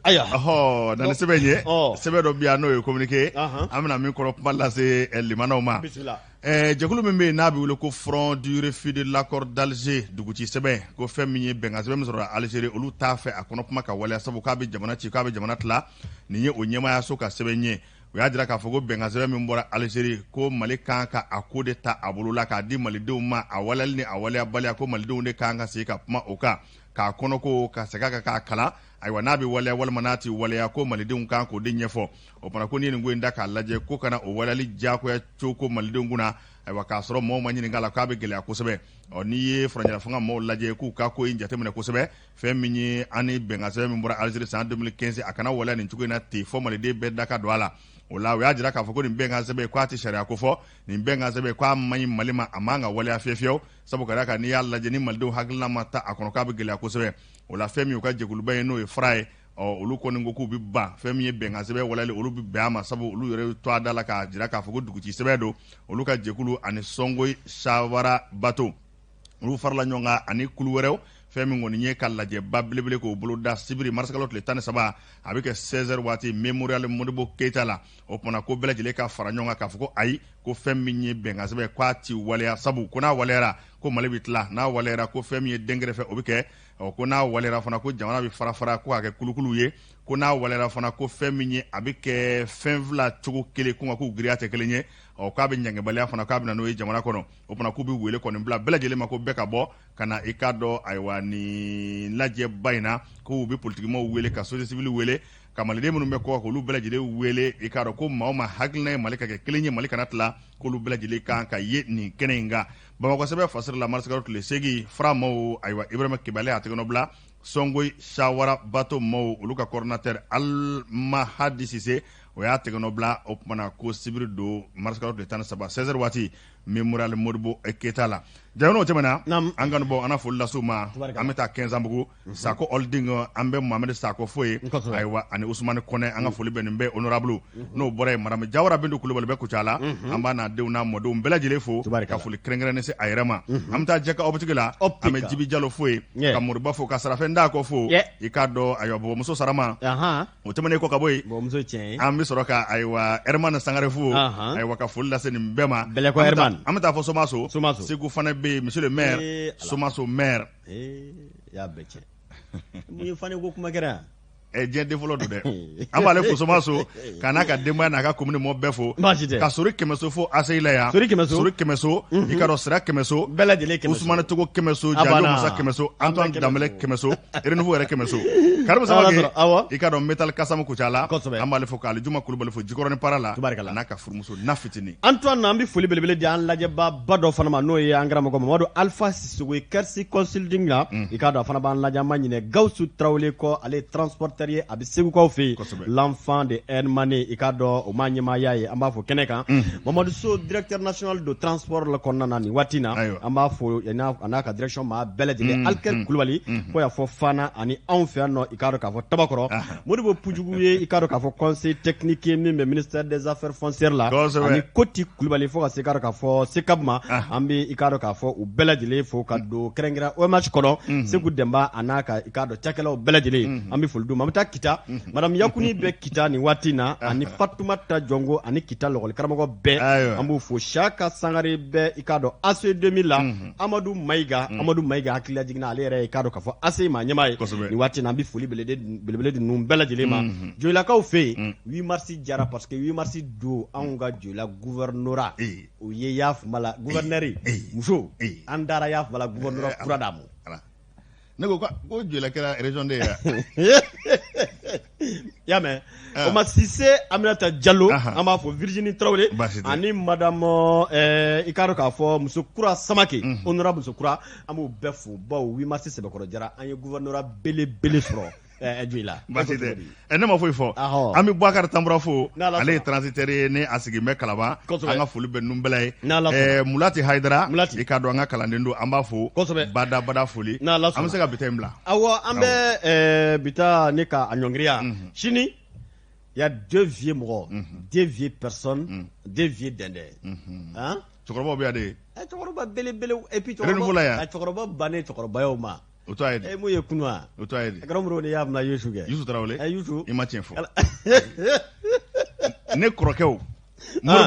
ayiwa ɔhɔ na ni sɛbɛn ye sɛbɛn dɔ bɛ yan n'o ye communiqué an bɛna min kɔrɔ kuma lase limanaw ma bisimila jɛkulu min bɛ yen n'a bɛ wele ko Front du refus de l'accord d'Alger duguci sɛbɛn ko fɛn min ye bɛnkan sɛbɛn min sɔrɔla Algérie olu t'a fɛ a kɔnɔ kuma ka waleya sabu k'a bɛ jamana ci k'a bɛ jamana tila nin ye o ɲɛmaayaso ka sɛbɛn ye u y'a jira k'a fɔ ko bɛnkan sɛbɛn min bɔra Algérie ko Mali kan ka a ko de ta a bolo la k'a di malidenw ma a waleyali ni a waleyabaliya ko malidenw de kan ka sigi ka kuma o kan k'a kɔnɔko ka segin a kan k'a kalan ayiwa n'a bɛ waleya walima n'a tɛ waleya ko malidenw kan k'o de ɲɛfɔ o fana ko n'i ye nin ko in da k'a lajɛ ko kana o waleyali diyagoya coko malidenw kunna ayiwa k'a sɔrɔ maaw ma ɲininka la k'a bɛ gɛlɛya kosɛbɛ ɔ n'i ye furancɛla fanga maaw lajɛ k'u ka ko in jateminɛ kosɛbɛ fɛn min ye an ni bɛnkan sɛbɛn min bɔra Algérie san 2015 a kana waleya nin cogo in na ten fɔ maliden bɛɛ da ka don a la o la u y'a jira k'a fɔ ko nin bɛnkan sɛbɛn k'a tɛ sariya ko fɔ nin bɛnkan sɛbɛn k'a man ɲi Mali ma a man ka waleya fiyewu fiyewu sabu ka d'a kan n'i y'a lajɛ ni malidenw hakilina ma ta a kɔnɔ k'a bɛ gɛlɛya kosɛbɛ o la fɛn min u ka jɛkuluba ye n'o ye FRA ye ɔ olu kɔni ko k'u bɛ ban fɛn min ye bɛnkan sɛbɛn waleyali olu bɛ bɛn a ma sabu olu yɛrɛ to a da la k'a jira k'a fɔ ko duguci sɛbɛn don olu ka jɛkulu ani Sɔngoyi Sawara bato olu farala ɲɔgɔn kan ani kulu wɛrɛw fɛn min kɔni ye ka lajɛba belebele k'o boloda sibiri marisikalo tile 13 a bɛ kɛ 16 heures waati Mémorial Modibo Keyita la o tuma na ko bɛɛ lajɛlen ka fara ɲɔgɔn kan k'a fɔ ko ayi ko fɛn min ye bɛnkan sɛbɛn k'a ti waleya sabu ko n'a waleyara ko Mali bɛ tila n'a waleyara ko fɛn min ye dɛnkɛrɛfɛ o bɛ kɛ ɔ ko n'a waleyara fana ko jamana bɛ fara fara ko k'a kɛ kulukulu ye ko n'a waleyara fana ko fɛn min ye a bɛ kɛ fɛn fila cogo kelen ko nka k'u giriya tɛ kelen ye ɔ k'a bɛ ɲangibaliya fana k'a bɛ na n'o ye jamana kɔnɔ o fana k'u bɛ wele kɔni bila bɛɛ lajɛlen ma ko bɛɛ ka bɔ ka na i k'a dɔn ayiwa nin lajɛba in na k'u bɛ politikimaaw wele ka société civile wele ka maliden minnu bɛ kɔ k'olu bɛɛ lajɛlen wele i k'a dɔn ko maa o maa hakilina ye Mali ka kɛ kelen ye Mali kana tila k'olu bɛɛ lajɛlen kan ka ye nin kɛnɛ in kan Bamakɔ sɛbɛn fasiri la marisikalo tile 8 FRA maaw ayiwa Ibrahima Kebe y'a tɛgɛnɔ bila Sɔngoyi Sawara bato maaw olu ka coordonnateur Alimahadi Sise o y'a tɛgɛnɔ bila o tuma na ko sibiri don marisikalo tile 13 16 heures waati Mémorial Modibo Keyita la jamana o tɛmɛna an kanubaw an na foli lase u ma an bɛ taa Kɛnzanbugu Sako Holding an bɛ Mohamed Sako fo yen ayiwa ani Usumani Kɔnɛ an ka foli bɛ nin bɛɛ honorable n'o bɔra yen madame Jawara Bintu Kulubali bɛ Kucala an b'a n'a denw n'a mɔdenw bɛɛ lajɛlen fo ka foli kɛrɛnkɛrɛnnen se a yɛrɛ ma an bɛ taa Jɛka Optique la an bɛ Jibi Jalo fo yen ka Moriba fo ka Sarafɛn Dako fo i k'a dɔn ayiwa bɔbɔmuso Sarama o tɛmɛnen kɔ ka bɔ yen an bɛ sɔrɔ ka ayiwa Herman Sangare fo ayiwa ka foli lase nin bɛɛ ma an bɛ taa fɔ Somaso Segu fana bɛ yen monsieur le maire Somaso maire y'a bɛɛ cɛ mun ye fane ko kuma kɛra yan. Diɲɛ den fɔlɔ don dɛ. An b'ale fo Somaso k'a n'a ka denbaya n'a ka commune mɔgɔ bɛɛ fo. Baasi tɛ. Ka Sori Kɛmɛso fo ACI la yan. Sori Kɛmɛso. Sori Kɛmɛso. I k'a dɔn Sira Kɛmɛso. Bɛɛ lajɛlen Kɛmɛso. Usumani Togo Kɛmɛso, A Jajo banna. Masa Kɛmɛso, An Antoine bɛɛ Danbɛlɛ Kɛmɛso, Renouveau yɛrɛ Kɛmɛso. Karimu Ala Samake, sɔrɔ, awɔ. i k'a dɔn Metal Kasamu Kucala. Kosɛbɛ. An b'ale fo k'ale Juma Kulubali fo Jikɔrɔni Para la. Tubarikala. A n'a ka furumuso na fitinin. Antoine, an bɛ foli belebele di an lajɛbaaba dɔ fana ma, n'o ye an karamɔgɔ Mamadu Alpha Sisoko ye Kersi Consulting la. I k'a dɔn a fana b'an lajɛ. An ma ɲinɛ Gawusu Tarawele kɔ, ale ye transporteur ye, a bɛ Segukaw fɛ yen. L'enfant de Hermané, i k'a dɔn o ma ɲɛmaaya ye, an b'a fo kɛnɛ kan. Mamadu So, directeur national de transport la kɔnɔna na nin waati in na, an b'a fo a n'a ka direction maa bɛɛ lajɛlen. Alikɛri Kulubali fo y'a fɔ Fana ani anw fɛ yan nɔ, i k'a dɔn k'a fɔ Tabakɔrɔ. Modibo Pujugu ye, i k'a dɔn k'a fɔ conseil technique ye min bɛ ministère des affaires foncières la, ani Koti Kulubali fo ka se i k'a dɔn k'a fɔ SECAB ma. An bɛ i k'a dɔn k'a fɔ u bɛɛ lajɛlen fo ka don kɛrɛnkɛrɛn OMH kɔnɔ, Segu Dɛnba a n'a ka i k'a dɔn cakɛlaw bɛɛ lajɛlen, an bɛ foli d'u ma. An bɛ taa Kita, madame Yakuni bɛ Kita nin waati in na, ani Fatumata Jɔngo ani Kita lɔgɔli karamɔgɔ bɛɛ, an b'u fo. Siyaka Sangare bɛ i k'a dɔn ACI 2000 la. Amadu Mayiga, Amadu Mayiga hakili lajiginna, ale yɛrɛ i k'a dɔn k'a fɔ ACI maa ɲɛmaa ye nin waati in na. An bɛ foli belebele di ninnu bɛɛ lajɛlen ma. Joyilakaw fɛ yen, 8 mars jara parce que 8 mars don anw ka Joyila gouvernorat o ye y'a la gouverneur muso, an dara y'a la gouvernorat kura d'a ma. Ne ko ko Joyila kɛra région de ye i y'a mɛn. O ma Sise Aminata Jalo, an b'a fɔ Virginie Tarawele ani madame i k'a dɔn k'a fɔ Musokura Samake, honorable Musokura, an b'u bɛɛ fo bawo 8 mars sɛbɛkɔrɔ jara, an ye gouvernorat belebele sɔrɔ Joyila. Baasi tɛ, ne ma foyi fɔ. An bɛ Bubakari Tanbura fo, ale ye transitaire ye, ne a sigi bɛ Kalaban, an ka foli bɛ ninnu bɛɛ ye. Mulati Hayidara, i k'a dɔn an ka kalanden don, an b'a fo bada bada foli. An bɛ se ka bi ta in bila. Awɔ, an bɛ bi ta ne ka a ɲɔngiriya sini. Il y a deux vieux mɔgɔ, deux vieux personnes, deux vieux dɛndɛn. Cɛkɔrɔbaw bɛ yan de. Cɛkɔrɔba belebele et puis cɛkɔrɔba bannen cɛkɔrɔbayaw ma. O tɔgɔ ye di? E mun ye kunu wa? O tɔgɔ ye di? A kɛra Modibo ni y'a bila Yusu kɛ. Yusu Tarawele. Ɛ Yusu. I ma tiɲɛ fɔ. Ne kɔrɔkɛw.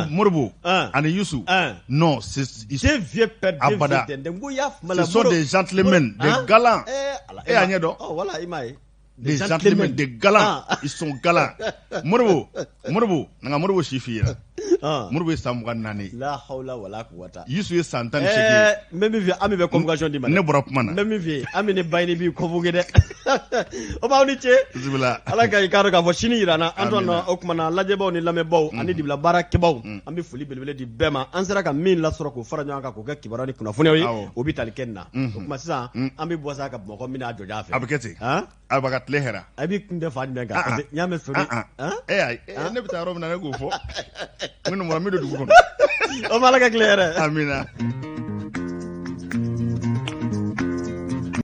Modibo ani Yusu. Non, c'est deux vieux pères, deux vieux dɛndɛn. N ko y'a faamu la. Ce sont des gentlemen, des galants. E y'a ɲɛ dɔn? Ɔ voilà, i m'a ye. Des gentlemen, des galants. Ils sont galants. Modibo, Modibo, na ka Modibo si f'i ɲɛna. Modibo ye san 24. La hawla wala quwwata. Yusu ye san 18 ye. N bɛ min f'i ye, Ami bɛ convocation d'i ma dɛ. Ne bɔra kuma na. N bɛ min f'i ye, Ami ni Bayini b'i convoquer dɛ. O b'aw ni ce. Bisimila. Ala ka i k'a dɔn k'a fɔ sini jira an na. Antoine, o tuma na lajɛbaaw ni lamɛnbaaw ani dibila baarakɛbaaw, an bɛ foli belebele di bɛɛ ma. An sera ka min lasɔrɔ k'o fara ɲɔgɔn kan k'o kɛ kibaruya ni kunnafoniyaw ye, o bɛ tali kɛ nin na. O tuma sisan, an bɛ bɔ sa ka Bamakɔ minɛ a jɔjan fɛ. A bɛ kɛ ten. A b'a ka tile hɛrɛ. A b'i kun tɛ fan jumɛn kan? Parce que n y'a mɛn sori. E ayi, ne bɛ taa yɔrɔ min na ne k'o fɔ. N bɛ min don dugu kɔnɔ. O ma Ala ka tile hɛrɛ. Amina.